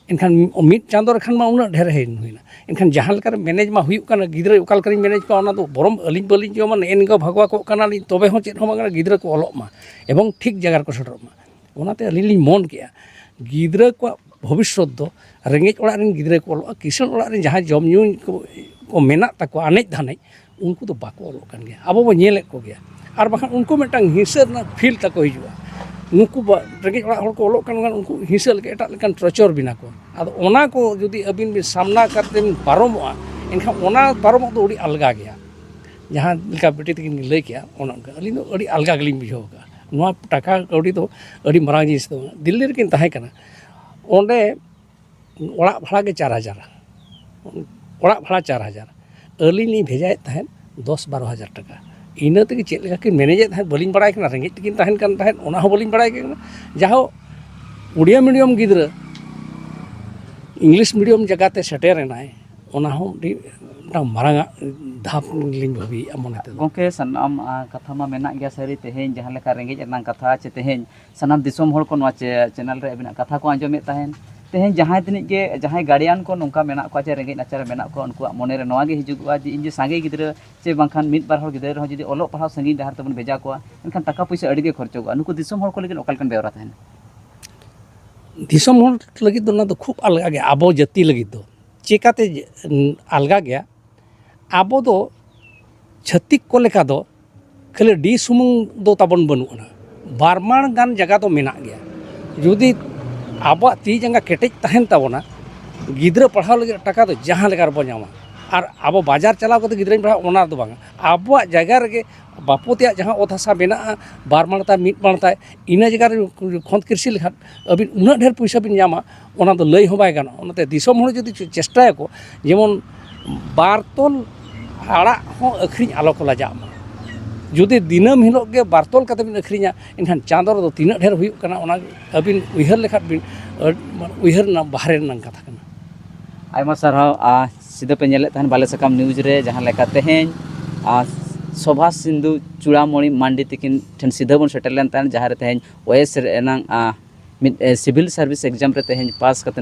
ᱮᱱᱠᱷᱟᱱ ᱢᱤᱫ ᱪᱟᱸᱫᱚ ᱨᱮ ᱠᱷᱟᱱ ᱢᱟ ᱩᱱᱟᱹᱜ ᱰᱷᱮᱨ ᱦᱩᱭ ᱦᱩᱭᱱᱟ᱾ ᱮᱱᱠᱷᱟᱱ ᱡᱟᱦᱟᱸ ᱞᱮᱠᱟᱨᱮ ᱢᱮᱱᱮᱡᱽ ᱢᱟ ᱦᱩᱭᱩᱜ ᱠᱟᱱᱟ, ᱜᱤᱫᱽᱨᱟᱹ ᱚᱠᱟ ᱞᱮᱠᱟᱨᱤᱧ ᱢᱮᱱᱮᱡᱽ ᱠᱚᱣᱟ, ᱚᱱᱟ ᱫᱚ ᱵᱚᱨᱚᱢ ᱟᱹᱞᱤᱧ ᱵᱟᱹᱞᱤᱧ ᱡᱚᱢᱟ, ᱱᱮᱜᱼᱮ ᱱᱤᱝᱠᱟᱹ ᱵᱷᱟᱜᱽᱣᱟ ᱠᱚᱜ ᱠᱟᱱᱟᱞᱤᱧ, ᱛᱚᱵᱮ ᱦᱚᱸ ᱪᱮᱫ ᱦᱚᱸ ᱵᱟᱝ ᱠᱟᱱᱟ, ᱜᱤᱫᱽᱨᱟᱹ ᱠᱚ ᱚᱞᱚᱜ ᱢᱟ ᱮᱵᱚᱝ ᱴᱷᱤᱠ ᱡᱟᱭᱜᱟ ᱨᱮᱠᱚ ᱥᱮᱴᱮᱨᱚᱜ ᱢᱟ᱾ ᱚᱱᱟᱛᱮ ᱟᱹᱞᱤᱧ ᱞᱤᱧ ᱢᱚᱱ ᱠᱮᱜᱼᱟ, ᱜᱤᱫᱽᱨᱟᱹ ᱠᱚᱣᱟᱜ ᱵᱷᱚᱵᱤᱥᱥᱚᱛ ᱫᱚ ᱨᱮᱸᱜᱮᱡ ᱚᱲᱟᱜ ᱨᱮᱱ ᱜᱤᱫᱽᱨᱟᱹ ᱠᱚ ᱚᱞᱚᱜᱼᱟ, ᱠᱤᱥᱟᱹᱬ ᱚᱲᱟᱜ ᱨᱮᱱ ᱡᱟᱦᱟᱸᱭ ᱡᱚᱢ ᱧᱩ ᱠᱚ, ᱠᱚ ᱢᱮᱱᱟᱜ ᱛᱟᱠᱚᱣᱟ ᱟᱱᱮᱡ ᱫᱷᱟᱱᱮᱡ, ᱩᱱᱠᱩ ᱫᱚ ᱵᱟᱠᱚ ᱚᱞᱚᱜ ᱠᱟᱱ ᱜᱮᱭᱟ᱾ ᱟᱵᱚ ᱵᱚ ᱧᱮᱞᱮᱫ ᱠᱚᱜᱮᱭᱟ᱾ ᱟᱨ ᱵᱟᱠᱷᱟᱱ ᱩᱱᱠᱩ ᱢᱤᱫᱴᱟᱝ ᱦᱤᱝᱥᱟᱹ ᱨᱮᱱᱟᱜ ᱯᱷᱤᱞ ᱛᱟᱠᱚ ᱦᱤᱡᱩᱜᱼᱟ᱾ ᱱᱩᱠᱩ ᱵᱟ-, ᱨᱮᱸᱜᱮᱡ ᱚᱲᱟᱜ ᱦᱚᱲ ᱠᱚ ᱚᱞᱚᱜ ᱠᱟᱱ ᱠᱷᱟᱱ ᱩᱱᱠᱩ ᱦᱤᱝᱥᱟᱹ ᱞᱮᱠᱟ ᱮᱴᱟᱜ ᱞᱮᱠᱟᱱ ᱴᱨᱚᱪᱚᱨ ᱵᱮᱱᱟ ᱠᱚ᱾ ᱟᱫᱚ ᱚᱱᱟ ᱠᱚ ᱡᱩᱫᱤ ᱟᱹᱵᱤᱱ ᱵᱤᱱ ᱥᱟᱢᱱᱟ ᱠᱟᱛᱮ ᱵᱤᱱ ᱯᱟᱨᱚᱢᱚᱜᱼᱟ, ᱮᱱᱠᱷᱟᱱ ᱚᱱᱟ ᱯᱟᱨᱚᱢᱚᱜ ᱫᱚ ᱟᱹᱰᱤ ᱟᱞᱜᱟ ᱜᱮᱭᱟ᱾ ᱡᱟᱦᱟᱸ ᱞᱮᱠᱟ ᱵᱤᱴᱤ ᱛᱟᱹᱠᱤᱱ ᱠᱤᱱ ᱞᱟᱹᱭ ᱠᱮᱜᱼᱟ, ᱚᱱᱮ ᱚᱱᱠᱟ ᱟᱹᱞᱤᱧ ᱫᱚ ᱟᱹᱰᱤ ᱟᱞᱜᱟ ᱜᱮᱞᱤᱧ ᱵᱩᱡᱷᱟᱹᱣ ᱠᱟᱜᱼᱟ᱾ ᱱᱚᱣᱟ ᱴᱟᱠᱟ ᱠᱟᱹᱣᱰᱤ ᱫᱚ ᱟᱹᱰᱤ ᱢᱟᱨᱟᱝ ᱡᱤᱱᱤᱥ ᱫᱚ ᱵᱟᱝ᱾ ᱫᱤᱞᱞᱤ ᱨᱮᱠᱤᱱ ᱛᱟᱦᱮᱸ ᱠᱟᱱᱟ, ᱚᱸᱰᱮ ᱚᱲᱟᱜ ᱵᱷᱟᱲᱟ ᱜᱮ ᱪᱟᱨ ᱦᱟᱡᱟᱨ, ᱚᱲᱟᱜ ᱵᱷᱟᱲᱟ ᱪᱟᱨ ᱦᱟᱡᱟᱨ, ᱟᱹᱞᱤᱧ ᱞᱤᱧ ᱵᱷᱮᱡᱟᱭᱮᱫ ᱛᱟᱦᱮᱸᱫ ᱫᱚᱥ ᱵᱟᱨᱚ ᱦᱟᱡᱟᱨ ᱴᱟᱠᱟ᱾ ᱤᱱᱟᱹ ᱛᱮᱜᱮ ᱪᱮᱫ ᱞᱮᱠᱟ ᱠᱤᱱ ᱢᱮᱱᱮᱡᱮᱫ ᱛᱟᱦᱮᱸᱫ ᱵᱟᱹᱞᱤᱧ ᱵᱟᱲᱟᱭ ᱠᱟᱱᱟ, ᱨᱮᱸᱜᱮᱡ ᱛᱮᱠᱤᱱ ᱛᱟᱦᱮᱱ ᱠᱟᱱ ᱛᱟᱦᱮᱸᱫ, ᱚᱱᱟ ᱦᱚᱸ ᱵᱟᱹᱞᱤᱧ ᱵᱟᱲᱟᱭ ᱠᱟᱱᱟ᱾ ᱡᱟᱦᱳᱠ, ᱩᱲᱤᱭᱟ ᱢᱤᱰᱤᱭᱟᱢ ᱜᱤᱫᱽᱨᱟᱹ, ᱤᱝᱞᱤᱥ ᱢᱤᱰᱤᱭᱟᱢ ᱡᱟᱭᱜᱟᱛᱮ ᱥᱮᱴᱮᱨ ᱮᱱᱟᱭ, ᱚᱱᱟ ᱦᱚᱸ ᱢᱤᱫᱴᱤᱡ ᱢᱤᱫᱴᱟᱝ ᱢᱟᱨᱟᱝᱟᱜ ᱫᱷᱟᱯ ᱞᱤᱧ ᱵᱷᱟᱹᱵᱤᱭᱮᱫᱼᱟ ᱢᱚᱱᱮ ᱛᱮᱫᱚ᱾ ᱜᱚᱢᱠᱮ, ᱥᱟᱱᱟᱢ, ᱟ, ᱠᱟᱛᱷᱟ ᱢᱟ ᱢᱮᱱᱟᱜ ᱜᱮᱭᱟ ᱥᱟᱹᱨᱤ᱾ ᱛᱮᱦᱮᱧ ᱡᱟᱦᱟᱸ ᱞᱮᱠᱟ ᱨᱮᱸᱜᱮᱡ ᱨᱮᱱᱟᱜ ᱠᱟᱛᱷᱟ, ᱪᱮ ᱛᱮᱦᱮᱧ ᱥᱟᱱᱟᱢ ᱫᱤᱥᱚᱢ ᱦᱚᱲ ᱠᱚ ᱱᱚᱣᱟ ᱪᱮ-, ᱪᱮᱱᱮᱞ ᱨᱮ ᱟᱹᱵᱤᱱᱟᱜ ᱠᱟᱛᱷᱟ ᱠᱚ ᱟᱸᱡᱚᱢᱮᱫ ᱛᱟᱦᱮᱱ, ᱛᱮᱦᱮᱧ ᱡᱟᱦᱟᱸᱭ ᱛᱤᱱᱟᱹᱜ ᱜᱮ, ᱡᱟᱦᱟᱸᱭ ᱜᱟᱨᱰᱤᱭᱟᱱ ᱠᱚ ᱱᱚᱝᱠᱟ ᱢᱮᱱᱟᱜ ᱠᱚᱣᱟ ᱪᱮ ᱨᱮᱸᱜᱮᱡ ᱱᱟᱪᱟᱨ ᱨᱮ ᱢᱮᱱᱟᱜ ᱠᱚᱣᱟ, ᱩᱱᱠᱩᱣᱟᱜ ᱢᱚᱱᱮ ᱨᱮ ᱱᱚᱣᱟ ᱜᱮ ᱦᱤᱡᱩᱜᱚᱜᱼᱟ ᱡᱮ ᱤᱧ ᱡᱮ ᱥᱟᱸᱜᱮ ᱜᱤᱫᱽᱨᱟᱹ ᱪᱮ ᱵᱟᱝᱠᱷᱟᱱ ᱢᱤᱫ ᱵᱟᱨ ᱦᱚᱲ ᱜᱤᱫᱽᱨᱟᱹ ᱨᱮᱦᱚᱸ ᱡᱩᱫᱤ ᱚᱞᱚᱜ ᱯᱟᱲᱦᱟᱣ ᱥᱟᱺᱜᱤᱧ ᱰᱟᱦᱟᱨ ᱛᱮᱵᱚᱱ ᱵᱷᱮᱡᱟ ᱠᱚᱣᱟ, ᱮᱱᱠᱷᱟᱱ ᱴᱟᱠᱟ ᱯᱩᱭᱥᱟᱹ ᱟᱹᱰᱤ ᱜᱮ ᱠᱷᱚᱨᱪᱚᱜᱚᱜᱼᱟ᱾ ᱱᱩᱠᱩ ᱫᱤᱥᱚᱢ ᱦᱚᱲ ᱠᱚ ᱞᱟᱹᱜᱤᱫ ᱚᱠᱟ ᱞᱮᱠᱟᱱ ᱵᱮᱣᱨᱟ ᱛᱟᱦᱮᱱᱟ? ᱫᱤᱥᱚᱢ ᱦᱚᱲ ᱞᱟᱹᱜᱤᱫ ᱫᱚ ᱚᱱᱟ ᱫᱚ ᱠᱷᱩᱵ ᱟᱞᱜᱟ ᱜᱮᱭᱟ, ᱟᱵᱚ ᱡᱟᱹᱛᱤ ᱞᱟᱹᱜᱤᱫ ᱫᱚ᱾ ᱪᱮᱠᱟᱛᱮ ᱡᱮ, ᱩᱸ, ᱟᱞᱜᱟ ᱜᱮᱭᱟ? ᱟᱵᱚ ᱫᱚ ᱪᱷᱟᱹᱛᱤᱠ ᱠᱚ ᱞᱮᱠᱟ ᱫᱚ ᱠᱷᱟᱹᱞᱤ ᱰᱤ ᱥᱩᱢᱩᱝ ᱫᱚ ᱛᱟᱵᱚᱱ ᱵᱟᱹᱱᱩᱜ ᱟᱱᱟ, ᱵᱟᱨᱢᱟᱬ ᱜᱟᱱ ᱡᱟᱭᱜᱟ ᱫᱚ ᱢᱮᱱᱟᱜ ᱜᱮᱭᱟ᱾ ᱡᱩᱫᱤ ᱟᱵᱚᱣᱟᱜ ᱛᱤ ᱡᱟᱸᱜᱟ ᱠᱮᱴᱮᱡ ᱛᱟᱦᱮᱱ ᱛᱟᱵᱚᱱᱟ, ᱜᱤᱫᱽᱨᱟᱹ ᱯᱟᱲᱦᱟᱣ ᱞᱟᱹᱜᱤᱫ ᱴᱟᱠᱟ ᱫᱚ ᱡᱟᱦᱟᱸ ᱞᱮᱠᱟ ᱨᱮᱵᱚ ᱧᱟᱢᱟ᱾ ᱟᱨ ᱟᱵᱚ ᱵᱟᱡᱟᱨ ᱪᱟᱞᱟᱣ ᱠᱟᱛᱮ ᱜᱤᱫᱽᱨᱟᱹᱧ ᱯᱟᱲᱦᱟᱣ, ᱚᱱᱟ ᱫᱚ ᱵᱟᱝᱟ᱾ ᱟᱵᱚᱣᱟᱜ ᱡᱟᱭᱜᱟ ᱨᱮᱜᱮ ᱵᱟᱯᱩ ᱛᱮᱭᱟᱜ ᱡᱟᱦᱟᱸ ᱚᱛ ᱦᱟᱥᱟ ᱢᱮᱱᱟᱜᱼᱟ, ᱵᱟᱨ ᱢᱟᱬ ᱛᱟᱭ, ᱢᱤᱫ ᱢᱟᱬ ᱛᱟᱭ, ᱤᱱᱟᱹ ᱡᱟᱭᱜᱟ ᱨᱮ ᱠᱷᱚᱸᱫᱽ ᱠᱤᱨᱥᱤ ᱞᱮᱠᱷᱟᱱ ᱟᱹᱵᱤᱱ ᱩᱱᱟᱹᱜ ᱰᱷᱮᱨ ᱯᱚᱭᱥᱟ ᱵᱤᱱ ᱧᱟᱢᱟ, ᱚᱱᱟ ᱫᱚ ᱞᱟᱹᱭ ᱦᱚᱸ ᱵᱟᱭ ᱜᱟᱱᱚᱜᱼᱟ᱾ ᱚᱱᱟᱛᱮ ᱫᱤᱥᱚᱢ ᱦᱚᱲ ᱡᱩᱫᱤ ᱪᱮ-, ᱪᱮᱥᱴᱟᱭᱟᱠᱚ, ᱡᱮᱢᱚᱱ ᱵᱟᱨ ᱛᱚᱞ ᱟᱲᱟᱜ ᱦᱚᱸ ᱟᱹᱠᱷᱨᱤᱧ ᱟᱞᱚ ᱠᱚ ᱞᱟᱡᱟᱜ ᱢᱟ᱾ ᱡᱩᱫᱤ ᱫᱤᱱᱟᱹᱢ ᱦᱤᱞᱳᱜ ᱜᱮ ᱵᱟᱨ ᱛᱚᱞ ᱠᱟᱛᱮ ᱵᱤᱱ ᱟᱹᱠᱷᱨᱤᱧᱟ, ᱮᱱᱠᱷᱟᱱ ᱪᱟᱸᱫᱚ ᱨᱮᱫᱚ ᱛᱤᱱᱟᱹᱜ ᱰᱷᱮᱨ ᱦᱩᱭᱩᱜ ᱠᱟᱱᱟ, ᱚᱱᱟ ᱟᱹᱵᱤᱱ ᱩᱭᱦᱟᱹᱨ ᱞᱮᱠᱷᱟᱱ ᱵᱤᱱ, ᱟᱹᱰ-, ᱩᱭᱦᱟᱹᱨ ᱨᱮᱱᱟᱜ ᱵᱟᱦᱨᱮ ᱨᱮᱱᱟᱜ ᱠᱟᱛᱷᱟ ᱠᱟᱱᱟ᱾ ᱟᱭᱢᱟ ᱥᱟᱨᱦᱟᱣ᱾ ᱟ, ᱥᱤᱫᱟᱹ ᱯᱮ ᱧᱮᱞᱮᱫ ᱛᱟᱦᱮᱱ ᱵᱟᱞᱮ ᱥᱟᱠᱟᱢ ᱱᱤᱭᱩᱡᱽ ᱨᱮ, ᱡᱟᱦᱟᱸ ᱞᱮᱠᱟ ᱛᱮᱦᱮᱧ, ᱟ, ᱥᱳᱵᱷᱟ ᱥᱤᱱᱫᱷᱩ ᱪᱩᱲᱟᱢᱚᱬᱤ ᱢᱟᱱᱰᱤ ᱛᱤᱠᱤᱱ ᱴᱷᱮᱱ ᱥᱤᱫᱷᱟᱹ ᱵᱚᱱ ᱥᱮᱴᱮᱨ ᱞᱮᱱ ᱛᱟᱦᱮᱸᱫ, ᱡᱟᱦᱟᱸ ᱨᱮ ᱛᱮᱦᱮᱧ ᱳᱭᱮᱥ ᱨᱮᱱᱟᱝ, ᱟ, ᱢᱤᱫ ᱥᱤᱵᱷᱤᱞ ᱥᱟᱨᱵᱷᱤᱥ ᱮᱠᱡᱟᱢ ᱨᱮ ᱛᱮᱦᱮᱧ ᱯᱟᱥ ᱠᱟᱛᱮ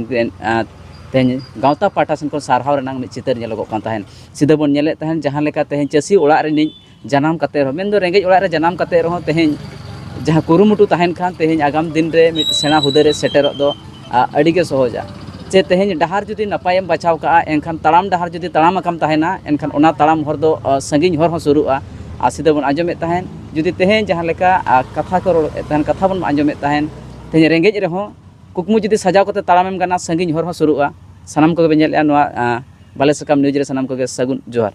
ᱛᱮᱦᱮᱧ ᱜᱟᱶᱛᱟ ᱯᱟᱦᱴᱟ ᱥᱮᱱ ᱠᱷᱚᱱ ᱥᱟᱨᱦᱟᱣ ᱨᱮᱱᱟᱜ ᱢᱤᱫ ᱪᱤᱛᱟᱹᱨ ᱧᱮᱞᱚᱜᱚᱜ ᱠᱟᱱ ᱛᱟᱦᱮᱸᱫ᱾ ᱥᱤᱫᱷᱟᱹ ᱵᱚᱱ ᱧᱮᱞᱮᱫ ᱛᱟᱦᱮᱸᱫ ᱡᱟᱦᱟᱸ ᱞᱮᱠᱟ ᱛᱮᱦᱮᱧ ᱪᱟᱹᱥᱤ ᱚᱲᱟᱜ ᱨᱤᱱᱤᱡ ᱡᱟᱱᱟᱢ ᱠᱟᱛᱮ ᱨᱮᱦᱚᱸ, ᱢᱮᱱᱫᱚ ᱨᱮᱸᱜᱮᱡ ᱚᱲᱟᱜ ᱨᱮ ᱡᱟᱱᱟᱢ ᱠᱟᱛᱮ ᱨᱮᱦᱚᱸ ᱛᱮᱦᱮᱧ ᱡᱟᱦᱟᱸ ᱠᱩᱨᱩᱢᱩᱴᱩ ᱛᱟᱦᱮᱱ ᱠᱷᱟᱱ ᱛᱮᱦᱮᱧ ᱟᱜᱟᱢ ᱫᱤᱱ ᱨᱮ ᱢᱤᱫ ᱥᱮᱬᱟ ᱦᱩᱫᱟᱹ ᱨᱮ ᱥᱮᱴᱮᱨᱚᱜ ᱫᱚ ᱟᱹᱰᱤ ᱜᱮ ᱥᱚᱦᱚᱡᱟ᱾ ᱪᱮ ᱛᱮᱦᱮᱧ ᱰᱟᱦᱟᱨ ᱡᱩᱫᱤ ᱱᱟᱯᱟᱭᱮᱢ ᱵᱟᱪᱷᱟᱣ ᱠᱟᱜᱼᱟ, ᱮᱱᱠᱷᱟᱱ ᱛᱟᱲᱟᱢ ᱰᱟᱦᱟᱨ ᱡᱩᱫᱤ ᱛᱟᱲᱟᱢ ᱟᱠᱟᱢ ᱛᱟᱦᱮᱱᱟ, ᱮᱱᱠᱷᱟᱱ ᱚᱱᱟ ᱛᱟᱲᱟᱢ ᱦᱚᱨ ᱫᱚ ᱥᱟᱺᱜᱤᱧ ᱦᱚᱨ ᱦᱚᱸ ᱥᱩᱨᱩᱜᱼᱟ᱾ ᱟᱨ ᱥᱤᱫᱷᱟᱹ ᱵᱚᱱ ᱟᱸᱡᱚᱢᱮᱫ ᱛᱟᱦᱮᱸᱫ, ᱡᱩᱫᱤ ᱛᱮᱦᱮᱧ ᱡᱟᱦᱟᱸ ᱞᱮᱠᱟ ᱠᱟᱛᱷᱟ ᱠᱚ ᱨᱚᱲᱮᱫ ᱛᱟᱦᱮᱸᱱ, ᱠᱟᱛᱷᱟ ᱵᱚᱱ ᱟᱸᱡᱚᱢᱮᱫ ᱛᱟᱦᱮᱸᱫ, ᱛᱮᱦᱮᱧ ᱨᱮᱸᱜᱮᱡ ᱨᱮᱦᱚᱸ ᱠᱩᱠᱢᱩ ᱡᱩᱫᱤ ᱥᱟᱡᱟᱣ ᱠᱟᱛᱮ ᱛᱟᱲᱟᱢᱮᱢ ᱜᱟᱱᱟ, ᱥᱟᱺᱜᱤᱧ ᱦᱚᱨ ᱦᱚᱸ ᱥᱩᱨᱩᱜᱼᱟ᱾ ᱥᱟᱱᱟᱢ ᱠᱚᱜᱮ ᱵᱮᱱ ᱧᱮᱞᱮᱫᱼᱟ ᱱᱚᱣᱟ ᱵᱟᱞᱮ ᱥᱟᱠᱟᱢ ᱱᱤᱭᱩᱡᱽ ᱨᱮ ᱥᱟᱱᱟᱢ ᱠᱚᱜᱮ ᱥᱟᱹᱜᱩᱱ ᱡᱚᱦᱟᱨ᱾